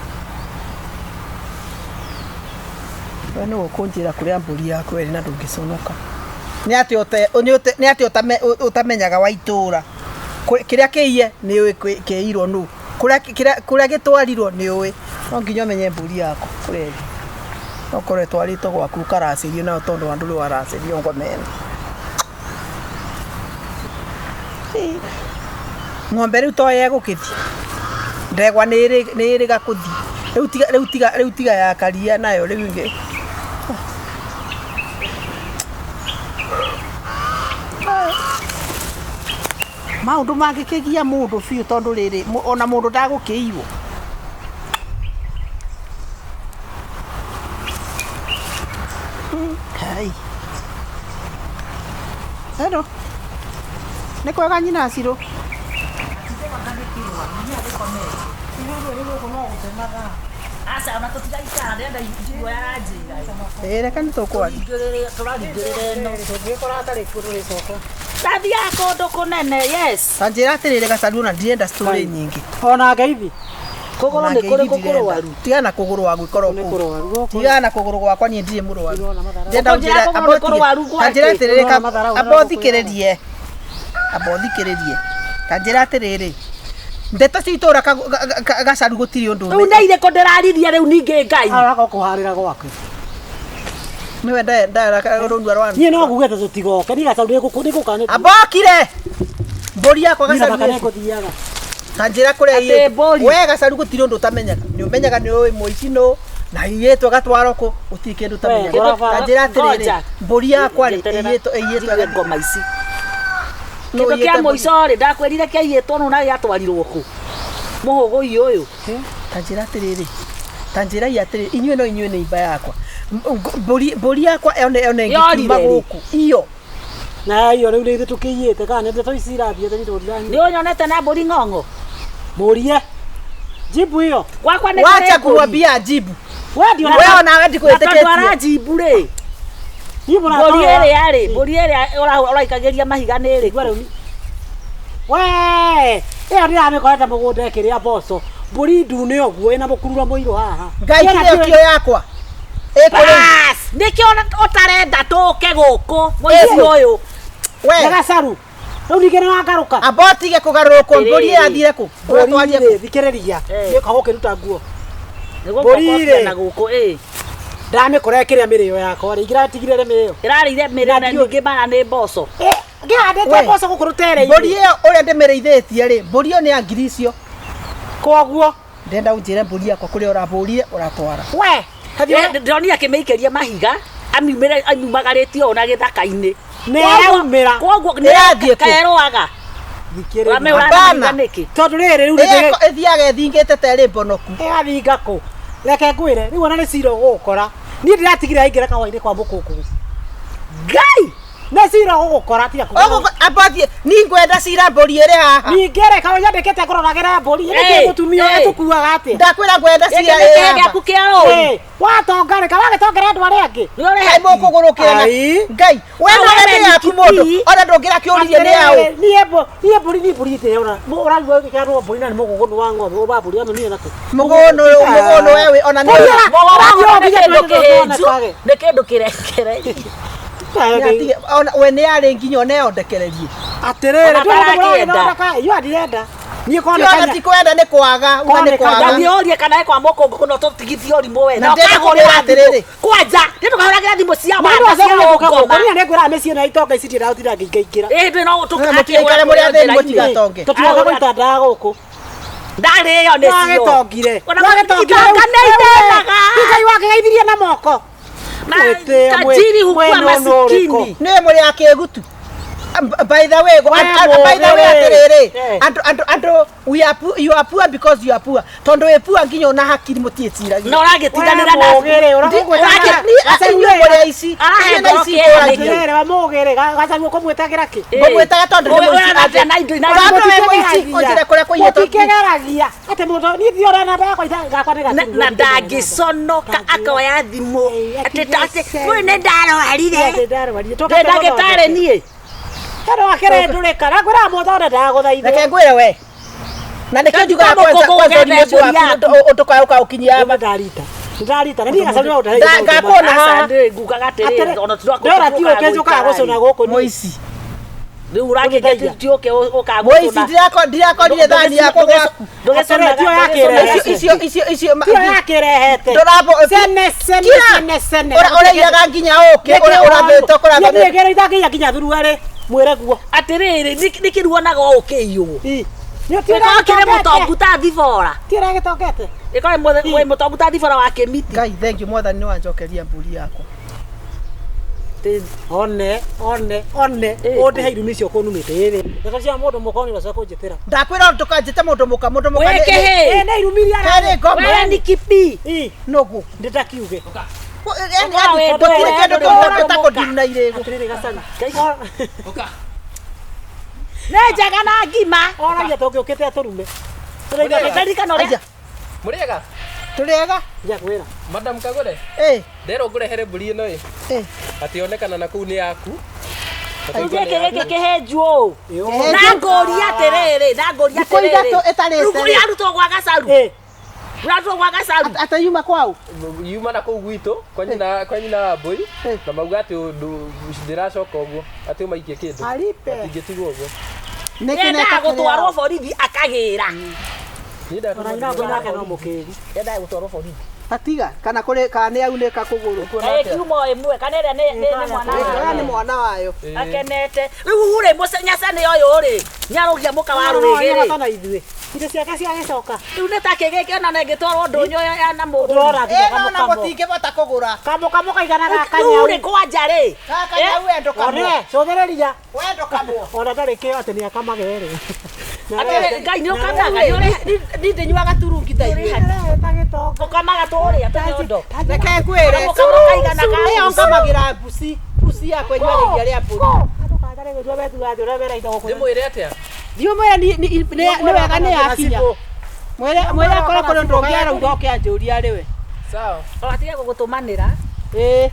We nĩwe ũkũnjĩra kũrĩa mbũri yaku ĩrĩ na ndũngĩconoka. Nĩ atĩa ũtamenyaga wa itũũra? Kĩrĩa kĩiye nĩ ũĩ kĩirwo nũ. Kũrĩa gĩtwarirwo nĩ ũĩ. No nginya ũmenye mbũri yaku kũrĩa ĩrĩ. No korwo ĩtwarĩtwo gwaku ũkaracĩrio nayo tondũ wa ndũrĩ waracĩrio ngoma ĩno. Ng'ombe rĩu to yegũkĩthiĩ. Ndegwa nĩ ĩrĩga kũthiĩ. Rĩu tiga ya karia nayo rĩu ĩngĩ. Maũndũ mangĩkĩgia mũndũ biũ tondũ rĩrĩ ona mũndũ ndagũkĩiywo. Kai. Hello. Nĩ kwega nyina Cirũ? Aca ona tũtigaikara ndĩrenda njigua yaranjĩra. Ĩĩ reke nĩ tũkwaria. Tũraringĩrĩra ĩno. Tũngĩkora hatarĩ kuo tũrĩcoka. Ndathiaga kũndũ kũnene yes. Ta njĩra atĩrĩrĩ Gacaru ona ndirenda story nyingĩ. Ona ngeithi. Kũgũrũ Ona nĩ kũrĩ ngeithi ndirenda. kũrwaru. Tigana na kũgũrũ wa gwĩkorwo Nĩ kũu. kũrwaru gũkũ. Tigana na kũgũrũ gwakwa niĩ ndirĩ mũrwaru. Ndĩrona matharau. Ndĩrenda Ũkũnjĩra ũnjĩre kũgũrũ nĩ kũrwaru ta njĩra gwake? atĩrĩrĩ Ndĩrona matharau amba na ũthikĩrĩrie. Amba ũthikĩrĩrie. Ta njĩra atĩrĩrĩ. Ndeto cia itũũra Gacaru gũtirĩ ũndũ Rĩu nĩ irĩkũ ndĩraririe rĩu ningĩ Ngai. Araka kũharĩra gwake. Nĩwe ndara rũnua rwa. Niĩ no nguge atĩ tũtigoke. Niĩ Gacaru nĩngũkanĩtie. Ambokire. Mbũri yakwa Niĩ Gacaru. na baba nĩngũthiaga. Ta njĩra kũrĩa Atĩ iyĩtwo. mbũri. We Gacaru gũtirĩ ũndũ ũtamenyaga. Nĩ ũmenyaga nĩ ũĩ mũici nũ na iyĩtwo gatwaro kũ gũtirĩ kĩndũ ũtamenyaga. We, Ta njĩra atĩrĩrĩ Ngoja. mbũri yakwa rĩ Njeterera. iyĩtwo iyĩtwo Njigue ngoma ici. Nũ Kĩndũ kĩa iyĩte mbũri? mũico rĩ ndakwĩrire kĩaiyĩtwo nũ na gĩatwarirwo kũ? Mũhũgũi ũyũ. Ta njĩra atĩrĩrĩ ta njĩra i atĩrĩrĩ inyuĩ no inyuĩ nĩ imba yakwa. Mbũri yakwa one ĩngiuma Yorire rĩ? gũkũ iyo Na iyo rĩu nĩ ithuĩ tũkĩiyĩte kana nĩ ndeto ici irathiĩte nĩ tũndiranyita. Nĩ ũnyonete na mbũri ng'ong'o? Mũrie. Jibu hiyo. Gwakwa nĩ wacha kũrĩ mbũri. kumwambia jibu. We ndio We onawe Na tondũ ndikũĩtĩkĩtie. aranjimbu rĩ Niĩ mũrata mbũri ũyũ- ĩrĩa rĩ mbũri ĩrĩa ũraikagĩria mahiga nĩ ĩrĩkũ? We! Ĩyo ndĩramĩkorete mũgũnda ĩkĩrĩa mboco. Mbũri ndune ũguo ĩna mũkururo mũirũ haha. Ngai Ĩna kĩrĩa kĩo yakwa. Ĩkũrĩ. Bas, nĩkĩo ũtarenda tũke gũkũ mũici ũyũ. We. Nĩ gacaru. Rĩu ningĩ nĩ wangarũka. Amba ũtige kũgarũrũkwo mbũri Atĩrĩrĩ. yathire kũ? Ũratwarie Mbũri kũ? rĩ, thikĩrĩria. Eh. Nĩ ũkaga ũkĩruta nguo. Nĩguo Mbũri ngũkobia rĩ. na gũkũ ĩ. Ndamĩkora ĩkĩrĩa mĩrĩo yakwa rĩ. Ingĩratigire mĩrĩo. Ĩrarĩire mĩrĩo na Na ndiũ- ningĩ mara nĩ mboco. Eh, ngĩhandĩte We. mboco gũkũ rũtere-inĩ. Mbũri ĩyo ũrĩa ndĩmĩrĩithĩtie rĩ, mbũri ĩyo nĩ ya ngiri icio. Koguo. Ndenda ũnjĩre mbũri yakwa kũrĩa ũrabũrire ũratwara. We. Eh, Ndĩronire akĩmĩikĩria mahiga amiumĩre amiumagarĩtie ũũ na gĩthaka-inĩ. Nĩ araumĩra. Koguo Ĩrathiĩ kũ? kerũaga. Thikĩrĩria. Ũramĩhũra na Hapana. mahiga nĩkĩ? Tondũ rĩrĩ rĩu nĩ Ĩyo ĩthiaga ĩthingĩte ta ĩrĩ mbonoku. ĩgathinga kũ reke ngwĩre rĩu ona nĩ cira ũgũgũkora niĩ ndĩratigire aingĩra kahũa-inĩ kwa mũkũngũ Ngai! nĩ cira ũgũgũkora tiga Ũgũkũ amba thiĩ ni ngwenda cira mbũri ĩrĩ haha. ningĩ reka ũnyandĩkĩte kũroragĩra mbũri Ĩ, nĩkĩ mũtumia ĩ. ĩtũkuaga atĩa Ndakwĩra ngwenda Gĩkĩ cira nĩ ĩ kĩhe haha. gĩaku kĩa rũri. Ĩ, watonga rĩ kawagĩtongera andũ arĩa angĩ Nĩ ũrĩhe. Kaĩ mũkũgũrũkĩra na Ai. Ngai we No, no we wende yaku nĩ mũndũ kii. ona ndũngĩrakĩũririe nĩ yaũ. Atĩrĩrĩ, niĩ niĩ mbũri niĩ mbũri ndĩrona ũraigua gĩkĩarwo mbũri na nĩ mũgũgũnũ wa ng'ombe wa mbũri amĩmire nakũ Mũgũnũ ũyũ mũgũnũ we wĩ ona nĩ Mbũri ĩra- Mũgũrũ Ũrathiĩ nĩ ũnginya kĩndũ ndũonekage. kĩhĩnju. Nĩ kĩndũ kĩrekere. Nĩatige- ona we nĩ yarĩ nginya ona ĩyo ndekererie. Atĩrĩrĩ Ona atarakĩenda. iyo ndirenda niĩ Ti ona koneka ti kwenda nĩ kwaga uga nĩ Koneka kwaga. Ndathiĩ ũrie kana ĩ kwa mũkũngũ kũno tũtigithie ũrimũ we. Na ndĩrenda kũkwĩra atĩrĩrĩ. Kwanja, nĩ ndũkahũragĩra thimũ cia Mũndũ wanda cia acagũra gũka ũngoma. gũkũ niĩ nĩngwĩraga mĩciĩ ĩno ya itonga ici ndiendaga gũtinda ngĩingaingĩra Ĩ ndĩ no Mũtigaikare mũrĩ athĩni mũtigatonge. tũtiroka gũita ndawa gũkũ Ndarĩo nĩcio. Twagĩtongire. Ona Twagĩtongire. itonga nĩ itendaga. Ngai wakĩgeithirie na moko. Na Mwĩtĩo, tajiri hukua mwena ũyũ ũrĩkũ? masikini. Nĩ mũrĩ a kĩgutu. By the way, We by the way mũgĩ. atĩrĩrĩ, Eh. andũ andũ andũ we are poor, you are poor because you are poor. Tondũ wĩ poor nginya ona hakiri mũtiĩciragia. Na ũragĩtindanĩra We na mũgĩrĩ, ũragũgwĩta- Inyuĩ mũrĩ aici. Arahe Inyuĩ na ngoro ici kĩeha ngũragio. nĩkĩ? Atĩrĩrĩ, wa mũgĩrĩ, gacaguo kũmwĩtagĩra kĩ? Ngũmwĩtaga tondũ nĩ mũici. Ũraratĩa na indo na Tondũ wĩ mũici, ũnjĩre kũrĩa kũiyĩtwo. Mũtikĩgeragia. Atĩ mũndũ, niĩ ndiona namba yakwa gakwa nĩ na gaturu. na ndangĩconoka akoya thimũ Ĩ, atĩ atĩ atĩ ũyũ nĩ ndarwarire Atĩ ndarwarire. ndĩ ndagĩtarĩ niĩ Tondũ wakĩrendũrĩka, na ngwĩraga mũthonde ndagũthaithwo. Reke ngwĩre we. Na nĩkĩo njugaga Ndũkamuka kwanza kwanza ũgethe ũrimũ ũcio mbũri waku yaku. ndũkaũka ũkinyia Nĩ ndarita. Nĩ ndarita. Na niĩ gacaru no ũndaheire Nda- maũndũ ngakuona maya. haha. Aca, ndĩ ngugaga atĩrĩrĩ ona Ndĩrona ti ũke njũkaga gũcũna gũkũ niĩ. Mũici. rĩu ũrakĩnja ti ũke ũkaga Mũici ndirakorire thani yakwa gwaku. Atĩrĩrĩ, tiyo yakĩrehe. Icio icio icio icio Tiyo yakĩrehete. Ndũrabo Sene, sene, Kira! sene, sene. Ũraiyaga nginya ũkĩ ũrathĩte kũrathĩte. Niĩ itanginya nginya thuruarĩ mwĩre guo. atĩrĩrĩ nĩkĩ ruonaga ũũ kĩiyũ Nĩ ĩkorwo kĩrĩ mũtongu ta thibora Ti ũragĩtongete. ĩkorwo wĩ mũtongu ta thibora wa kĩmiti Ngai thank you mwathani nĩ wanjokeria mbũri yakwa. One, one, one. Ĩ. Ũndĩhe irumi icio kũnumĩte ĩrĩ. Ndeto cia mũndũ mũka nĩ cia kũnjĩtĩra. Ndakwĩra ndũkanjĩte mũndũ mũka mũndũ mũka. Wĩ kĩhĩ. Ĩ nĩ irumi iria Karĩ ngoma. wewe ni kipi Ĩ, Nũgũ. ndĩtakiuge. Gũtirĩ kĩndũ kĩngĩhota kũndiruna irĩgũ. Atĩrĩrĩ gacaru. nĩ njega na ngima Oragia tũngĩũkĩte atũrume. ndarikana ũrĩa Aya, Mũrĩega, tũrĩega? Njakwĩra. madam Kagure, Ĩ, nderwo ngũrehere mbũri ĩno ĩ, ĩ. atĩ yonekana na kũu nĩ yaku. Rĩu gĩkĩ gĩkĩ kĩhĩnju ũũ Kĩhĩnju. na ngũria atĩrĩrĩ na ngũria Thikũ atĩrĩrĩ ithatũ ĩtarĩte Rĩu rĩ. yarutwo gwa gacaru Ĩ, yarutwo gwa gacaru Atĩ yuma kwao? Yuma na kũu gwitũ, kwa nyina kwa nyina wa mbũri, Eh. na mauga atĩ ũndũ ndĩracoka ũguo, atĩ ũmaikie kĩndũ. Aripe. Atĩ ingĩtigwo ũguo. Nĩkĩ yendaga gũtwarwo borithi akagĩra Niĩ ndatũma ona nyina mbũri nake no mũkĩgu. yendaga gũtwarwo borithi Atiga kana kũrĩ kana nĩ yaunĩka kũgũrũ. Kaĩ kiuma ĩmwe kana ĩrĩa nĩ nĩ mwana Kana nĩ wayo mwana wayo. akenete rĩu rĩ nyacane ũyũ rĩ nĩarũgia mũka wa rũrĩgĩ rĩ na ithuĩ. Indo ciake ciagĩcoka. rĩu nĩ ta kĩgĩkĩ ona nĩngĩtwarwo ndũnyũ ya na mũgũri Ndĩrona nginya Ĩno ona kamũkamo. mũtingĩbota kũgũra. Kamũkamo kaigana ga rĩu kanyau. rĩ kwanja rĩ Gaka nyau wendo kamwe. One, cũthĩrĩria. Wendo kamwe. Ona ndarĩ kĩo atĩ nĩakamage rĩ. Atĩrĩ, Ngai nĩ ũkamaga nĩ ũrĩ Ni ndinyuaga turungi ta ithuĩ. ũkamaga tũrĩa tũnyondo Reke ngwĩre. Kamũkamo kaigana ka Ĩyo mbuci. ngamagĩra mbuci. Mbuci yakwa ĩnyuaga iria rĩa mbũri. Ndĩmwĩre atĩa? Thiĩ ũmwĩre nĩ wega nĩ yakinya. Mwĩre mwĩre akorwo kũrĩ ũndũ ũngĩ arauga oke anjũrie arĩ we. Sawa. O atige gũgũtũmanĩra Ĩĩ,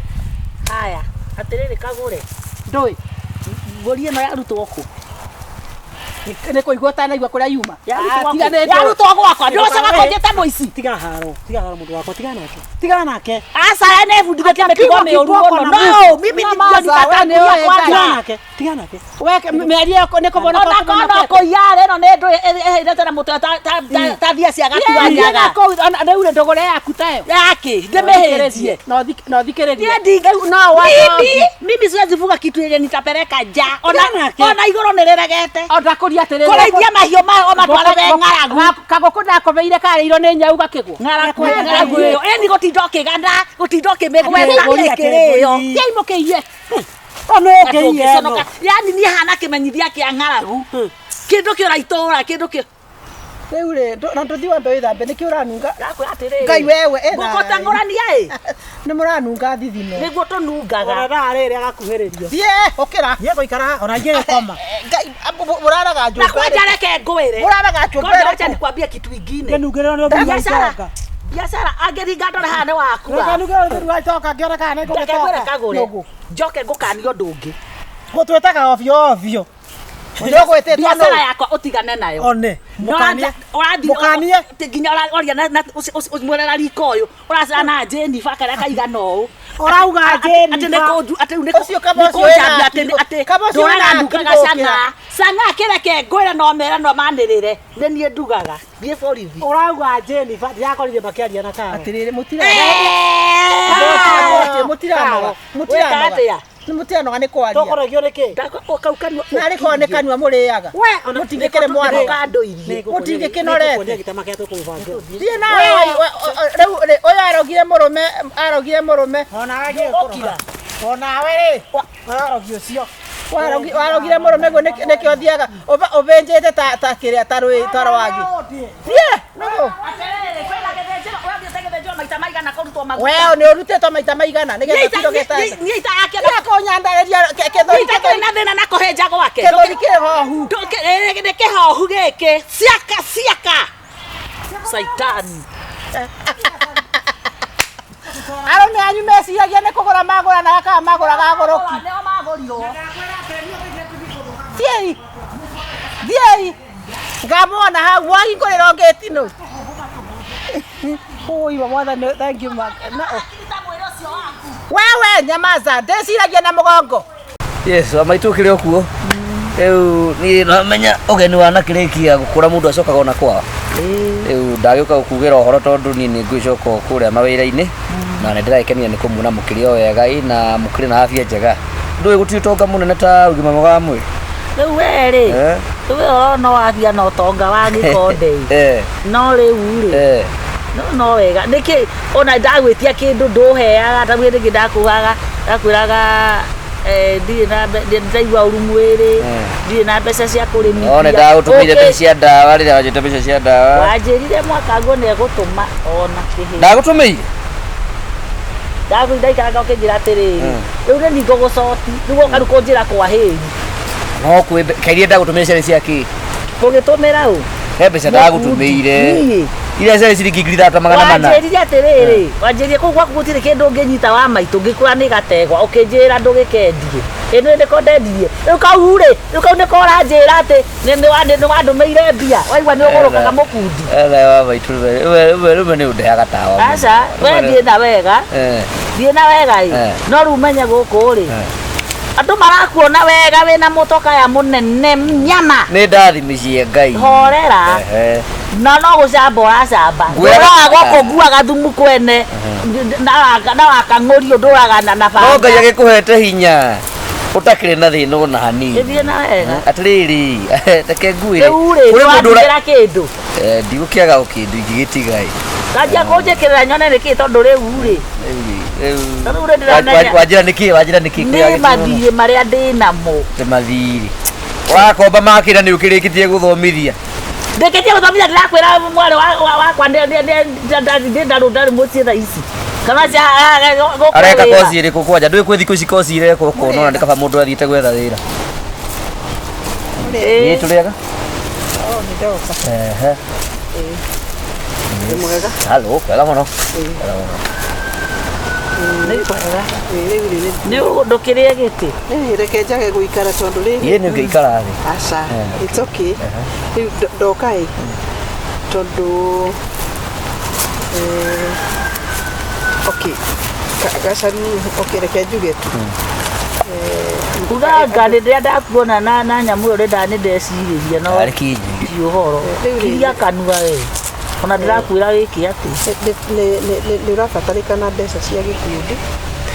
haya atĩrĩrĩ kagũre ndũĩ. mbũri ĩno yarutwo kũ Nĩ kũigua ũtanaigua kũrĩa yuma. Yarutwo gwakwa ndũcoka kũnjĩta mũici. Tiga haro, tiga haro mũndũ wakwa, tiga nake. Tiga nake. Aca ya nĩbundithĩtie mĩtugo mĩũru mũno. No, mimi Nyamaza, ndio we nĩ ũĩ nitatangulia Tiga kwanza. nake, tiga nake. We mĩario ĩyo nĩ kũmona Ona kona kũiya ĩno nĩ ndũ ĩhĩrĩte na mũtwe ta thia cia gatuanyaga. Rĩu rĩ ndũgũre yaku tayo. Yaki, ndĩmĩhĩnjie. No thikĩrĩrie. Niĩ ndinge No mimi mimi siwezi fuga kitu yenye nitapeleka nja. Ona Tiga nake. ona igũrũ nĩ rĩregete. Ndakũria atĩrĩrĩ. Kũrĩithia mahiũ ma matwarage ng'aragu. Kagũkũ ndakomeire karĩirwo nĩ nyau gakĩgwo. Ng'aragu ng'aragu ĩyo. Ĩni gũtinda ũkĩgana, gũtinda ũkĩmĩgweta Mbũri ake, ĩkĩrĩo. mbũri. Tiai mũkĩiye. Ono ũkĩiye ĩno. Ũngĩconoka. Yani niĩ hana kĩmenyithia kĩa ng'aragu. Kĩndũ kĩora itũra, kĩndũ kĩ Rĩu rĩ na ndũthi wambe wĩthambe nĩkĩ ũranunga. Ndakwĩra atĩrĩrĩ. Ngai wewe ĩna. Ngũgũteng'ũrania ĩ. Nĩ mũranunga thithino. Nĩguo tũnungaga. Ona thaa rĩrĩ agakuhĩrĩrio. Thiĩ ũkĩra. Niĩ ngũikara ona ingĩgĩkoma. Ngai mũraraga Na nyũmba. kwanja reke ngwĩre. Mũraraga nyũmba Ngoja wacha ĩrĩkũ? nikwambie kitu ingine. Ngĩnungĩrĩrwo nĩ ũthuri wa Biashara. itonga. Biashara angĩringa ndore haha nĩ wakua. Nĩnungĩrĩrwo nĩ ũthuri wa itonga ngĩone kana nĩ Reke ngwĩre ngũgĩtonga. kagũre. Nũgũ. Njoke ngũkanie ũndũ ũngĩ. Gũtwĩtaga ovyo ovyo. Nĩũgwĩtĩtwo Biashara nũ? yakwa ũtigane nayo. One. Mũkanie. Ũrathiĩ Mũkanie. nginya ũraria na mwĩrera riko ũyũ ũracera na Jennifer karĩa kaigana ũũ. Ũrauga Atĩ nĩ Jennifer. kũnju atĩ rĩu nĩ Ũcio kaba ũcio kũnjambia wĩna atĩ akiri- atĩ kaba ũcio wĩna ndũraga akiri ndugaga gũkĩra. cang'aa. Cang'aa kĩreke ngwĩre no mere no manĩrĩre nĩ niĩ ndugaga thiĩ borithi. Ũrauga Jennifer ndĩrakorire makĩaria na Karo. Atĩrĩrĩ mũtiranoga. Eh! Mũtiranoga. Wĩka Mũtiranoga. atĩa? Nĩ mũtiranoga nĩ kwaria. Tũkũrogio nĩkĩ? Kau kanua Narĩ korwo nĩ kanua mũrĩaga. We ona Mũtingĩkĩrĩ mwanoga. Nĩkũndoirie. Mũtingĩkĩnorete. Gĩtama kĩrĩa tũkũmũbangĩra. Thiĩ nawe rĩu rĩ ũyũ arogire mũrũme arogire mũrũme Ona we Onawe rĩ. Ũrogi ũcio. Warogire mũrũme guo nĩkĩo thiaga ũbĩnjĩte ta ta kĩrĩa ta rwĩ ta rwagĩ. Thiĩ nũgũ. Atĩrĩrĩ, kwĩna gĩthĩnjĩro, ũrathiĩte gĩthĩnjĩro maita maigana kũrutwo maguta. We nĩ ũrutĩtwo maita maigana nĩgetha ũtinde ũgĩtanda. Niĩ itarakĩona. Tiga kũnyandarĩria Niĩ itakĩrĩ na thĩna na kũhĩnja gwake. kĩthũri kĩhohu. Nĩ kĩhohu gĩkĩ. Ciaka ciaka. Caitani. Arũme anyu meciragia nĩ kũgũra magũranaga kana magũraga agũrũki. Nĩo magũrirwo. Thiĩi. Thiĩi. Ngamuona hau mwahingũrĩrwo ngĩti nũ. Ũi wa mwathani thank you Mark. Na wewe nyamaza ndĩciragia na mũgongo. Yes, wa maitũ ũkĩrĩ o kuo. Rĩu niĩ namenya ũgeni wanakĩrĩkia gũkũra mũndũ acokaga ona kwao. Rĩu ndagĩũka gũkugĩra ũhoro tondũ niĩ nĩ ngwĩcoka o kũrĩa mawĩra-inĩ na nĩ ndĩragĩkenia nĩ kũmuona mũkĩrĩ o wega ĩ na mũkĩrĩ na afya njega. Ndũĩ gũtirĩ ũtonga mũnene ta ũgima mwega wa mwĩrĩ. Rĩu we rĩ, Eh? rĩu we ũrona wabia na ũtonga wa gĩkonde ĩ. Eh, No rĩu rĩ, eh. no no wega nĩkĩ ona ndagwĩtia kĩndũ ndũheaga ta rĩngĩ ndakugaga ndakwĩraga ndirĩ na ndaigua ũru mwĩrĩ ndirĩ na mbeca cia kũrĩmithia One ndagũtũmĩire mbeca cia ndawa rĩrĩa wanjĩte mbeca cia ndawa. Wanjĩrire mwaka guo nĩegũtũma ona kĩhĩ Ndagũtũmĩire? ndagũ ndaikaraga ũkĩnjĩra atĩrĩrĩ rĩu nĩ ningo gũcoti rĩu woka rĩu kũnjĩra kwa hĩri No kwĩ kairie ndagũtũmĩire ciarĩ cia kĩ? ũgĩtũmĩra ũ He mbeca ndagũtũmĩire. Niĩ? Iria ciarĩ ciringi 3400. Wanjĩrire atĩrĩrĩ wanjĩrire kũu gwaku gũtirĩ kĩndũ ũngĩnyita wa maitũ ngĩkũra nĩ gategwa ũkĩnjĩra ndũgĩkendie ĩno nĩko ndendirie rĩu kau rĩ rĩu kau nĩko ũranjĩra atĩ nĩ wandũmĩire mbia waigua nĩ ũgũrũkaga mũkundi. Ela wa maitũ rĩmwe nĩ ũndehaga tawa. Aca we thiĩ na wega Eh. thiĩ na wega ĩ Eh. no rĩu menye gũkũ rĩ andũ marakuona wega wĩna mũtokaya mũnene nyama. Nĩ ndathimicie Ngai. Horera. Ehe. Na no gũcamba ũracamba. Ngwĩraga- Ndũraga gũkũ nguaga thumu kwene na wakang'ũrio ndũraga na No banga. Ngai agĩkũhete hinya ũtakĩrĩ na thĩna ona hanini. Gĩthiĩ na wega. Atĩrĩrĩ, reke ngwĩre. Rĩu rĩ Kũrĩ mũndũ ũra ndũrandigĩra kĩndũ. Ndigũkĩaga o kĩndũ ingĩgĩtiga ĩ. Ndanjia kũnjĩkĩrĩra nyone nĩkĩ tondũ rĩu rĩ Rĩu Rĩu rĩ ndĩramenya. wanjĩra nĩkĩ wanjĩra nĩkĩ Nĩ mathiirĩ marĩa ndĩ namo. Nĩ mathiirĩ. Ũrakomba makĩra nĩ ũkĩrĩkĩtie gũthomithia. Ndĩkĩtie gũthomithia ndĩrakwĩra mwarĩ wakwa ndĩ ndarĩ mũciĩ thaa ici. Kana cia gũkũ Areka wĩra. koci ĩrĩkũ kwanja ndũĩ kwĩ thikũ ici koci irekwo ũkona ona nĩ kaba mũndũ athiĩte gwetha wĩra. Ĩ tũrĩaga? Oh, nĩ ndoka. Ehe. Nĩ mwega. Halo, kwega mũno. Kwega mũno. Nĩ kwega. Rĩu rĩ Nĩ ndũkĩrĩe gĩtĩ. Reke njage gũikara tondũ rĩrĩ Ĩ nĩ ũngĩikara thĩ. Aca, it's okay. Rĩu ndoka ĩ tondũ okay, Gacaru, okay, reke njuge tu. Uganga rĩrĩa ndakuona na nyamũ ĩyo rĩnda nĩ ndecirĩria no Arĩ kinyi. ti ũhoro. Rĩu rĩ- Kiria kanua we. Ona ndĩrakwĩra wĩke atĩ. Nĩ ũrabatarĩkana mbeca cia gĩkundi.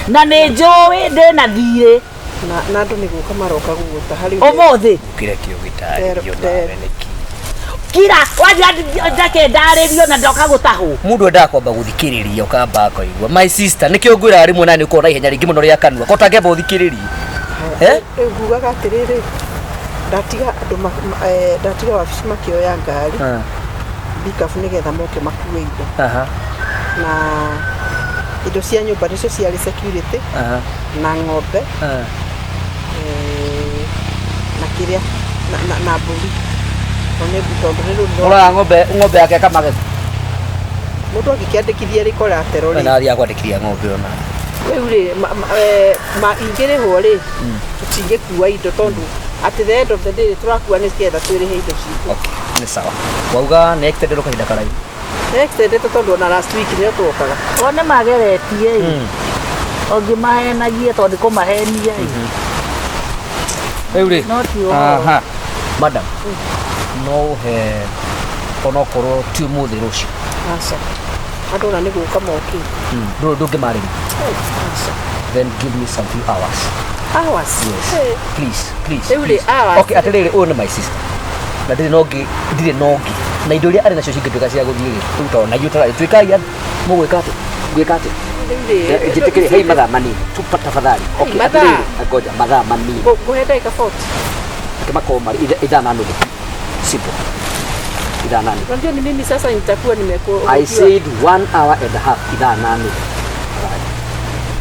Na nĩ njũĩ ndĩna thirĩ Na andũ nĩ gũka maroka gũgũta harĩ ũmũthĩ. Kĩrĩa kĩo gĩtarĩrio nawe nĩkĩ. Kira wanjira ndake ndarĩrio na ndoka gũtahwo. Mundu endaga kwamba guthikiriria ukamba akaigua. My sister nikio ngwira rimwe na ni ukorwo na ihenya ringi muno ria kanua ko tangĩamba uthikiririe. Eh? Rĩu ngugaga atĩrĩrĩ, ndatiga andũ ndatiga wabici makĩoya ngari pickup nĩgetha moke makue indo. Aha. Na indo cia nyũmba nĩcio ciarĩ security. Aha. Na ng'ombe. Na kĩrĩa na mbũri. Tondũ nĩ rũrũ. Ũroraga ng'ombe yake akamage. Mũndũ angĩkĩandĩkithia rĩ collateral rĩ. Na athiaga kwandĩkithia ng'ombe ona. Rĩu rĩ ingĩrĩhwo rĩ tũtingĩkua indo tondũ at the end of the day tũrakua nĩ getha twĩrĩhe indo citũ. Okay, nĩ sawa. Wauga nĩ extended kahinda karaihu. Nĩ extended tondũ ona last week nĩo tuokaga. O nĩ mageretie ĩ. Ũngĩmahenagie tondũ kũmahenia ĩ. Rĩu rĩ. No ti ũhoro. Aha. Madam. No ũhe onokorwo ti ũmũthĩ rũciũ. Aca. Andũ ona nĩ gũka mokĩte. Ndũngĩmarĩria. Aca. Then give me some few hours. Hours? Yes. Please, please. Rĩu rĩ, please. hours. Okay, atĩrĩrĩ, ũyũ nĩ my sister. Na ndirĩ na ũngĩ, ndirĩ na ũngĩ. Na indo iria arĩ nacio cingĩtuĩka cia gũthiĩ rĩ, rĩu tondũ na ithuĩ tuĩkai andũ. Mũgwĩka atĩa? Ngwĩka atĩa? Rĩu rĩ, Njĩtĩkĩrie, hei mathaa manini. Tu tafadhali. Okay, mathaa. atĩrĩrĩ, ngoja mathaa manini. Ngũhe ndagĩka 40. Reke makorwo marĩ ithaa na nuthu. Simple. Ithaa na nuthu. Unajua ni mimi sasa nitakuwa nimekuwa. I said 1 hour and a half, ithaa na nuthu.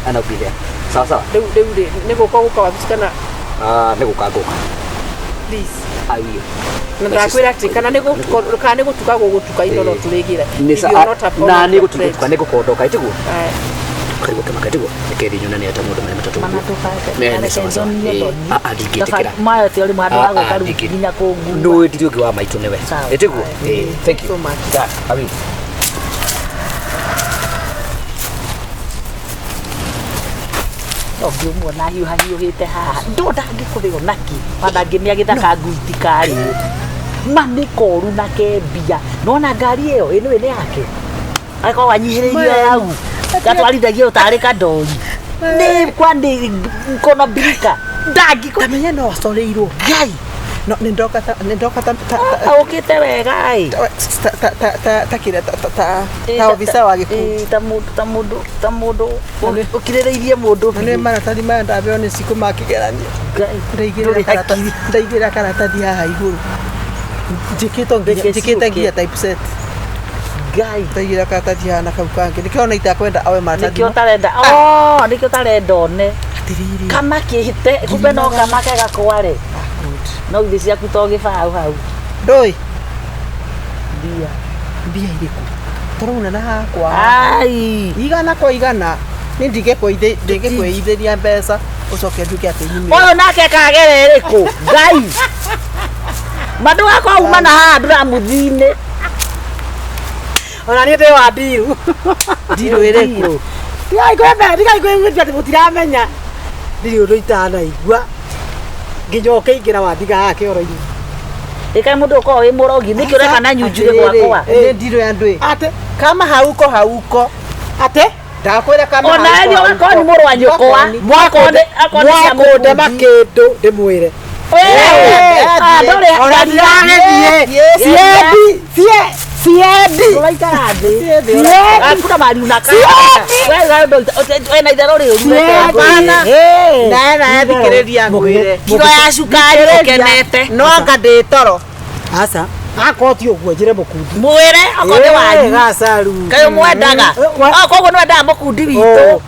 And I'll be there. Sawa sawa. Rĩu rĩ nĩ gũka gũka wabici kana Nĩ gũka ngũka. Please. I will. Na ndakwĩra atĩ kana nĩ gũtuka gũgũtuka indo no tũrĩgĩra. Na nĩ gũtuka nĩ gũkondoka ĩtiguo. Karigwo kĩmaka ĩtiguo. Reke thiĩ nyonane ta mũndũ marĩ matatũ. Nĩ sawa sawa. Ndingĩtĩkĩra. Maya ti ũrĩ handũ ha gũka rĩu nginya kũngua. Nũĩ ndirĩ ũngĩ wa maitũ nĩwe. Ĩtiguo. Thank you. So much. That, I will. Ũngĩmuona hiũhahiũhĩte haha ndo ndangĩkũrĩo naki ona ngĩmĩa gĩthaka ngui itikarĩo ma nĩ koru na kembia nona ngari ĩyo ĩno nĩ yake akorwo anyihĩrĩirio hau gatwarithagia ũtarĩ kandori nĩ kwani mkono birika ndangĩkũ Tamenya no acoreirwo. Ngai. No nĩ ndoka ta nĩ ndoka ta ũkĩte wega ĩ ta kĩrĩa ta obitha wa gĩkundi. Ta mũndũ ũkirĩrĩirie mũndũ. Na nĩ maratathi maya ndabeo nĩ cikũ ma kĩgeranio. Ndaigĩrĩra karatathi haha igũrũ. Njĩkĩte nginya typeset. Ngai. Ndaigĩrĩra karatathi haha na kau kangĩ. Nĩkĩo ona itakwenda oe maratathi. Nĩkĩo ũtarenda. Nĩkĩo ũtarenda one. Atĩrĩrĩ. Kamakĩte kumbe no kamake gakware. No ithi ciaku to gĩbaũ hau. Ndũĩ. Mbia. Mbia irĩkũ? Tũrauna na hakwa. Ai. Igana kwa igana. Nĩ ndingĩkwĩithĩria mbeca ũcoke nduke atĩ nyumĩre. Ũyũ nake kagere ĩrĩkũ? Ngai. Mandũ gakwa uma na haha ndũramũthi-inĩ. Ona niĩ ndĩ wa ndiru. Ndiru ĩrĩkũ? Tigai kwĩmenya, tigai kwĩgwĩtua atĩ mũtiramenya. Ndirĩ ũndũ itanaigua. Nginya ũkĩingĩra wandiga haha kĩoro-inĩ. Ĩkaĩ mũndũ ũkoragwo wĩ mũrogi nĩkĩ ũreka na nyunjurĩ gwakwa? Nĩ ndirũ ya ndũĩ. Atĩ kama hauko hauko. Atĩ ndakwĩra kama ona hauko ĩ ũgakorwo nĩ mũrũ wa nyũkwa. Mwakũndema kĩndũ ndĩmwĩre. Ndũrĩ Ona ndiragĩthiĩ. Ciendi, ciendi. Ndũraikara thĩ. Hakuna mahali unakaa. Wewe na itherũ rĩũru reke. Nae thikĩrĩria ngwĩre. Kiro ya cukari ũkenete. No anga ndĩ toro. Aca. Akorwo ti ũguo njĩre mũkundi. Mwĩre okorwo nĩ wanyu. Gacaru. Kaĩ ũmwendaga? Koguo nĩ wendaga mũkundi witũ.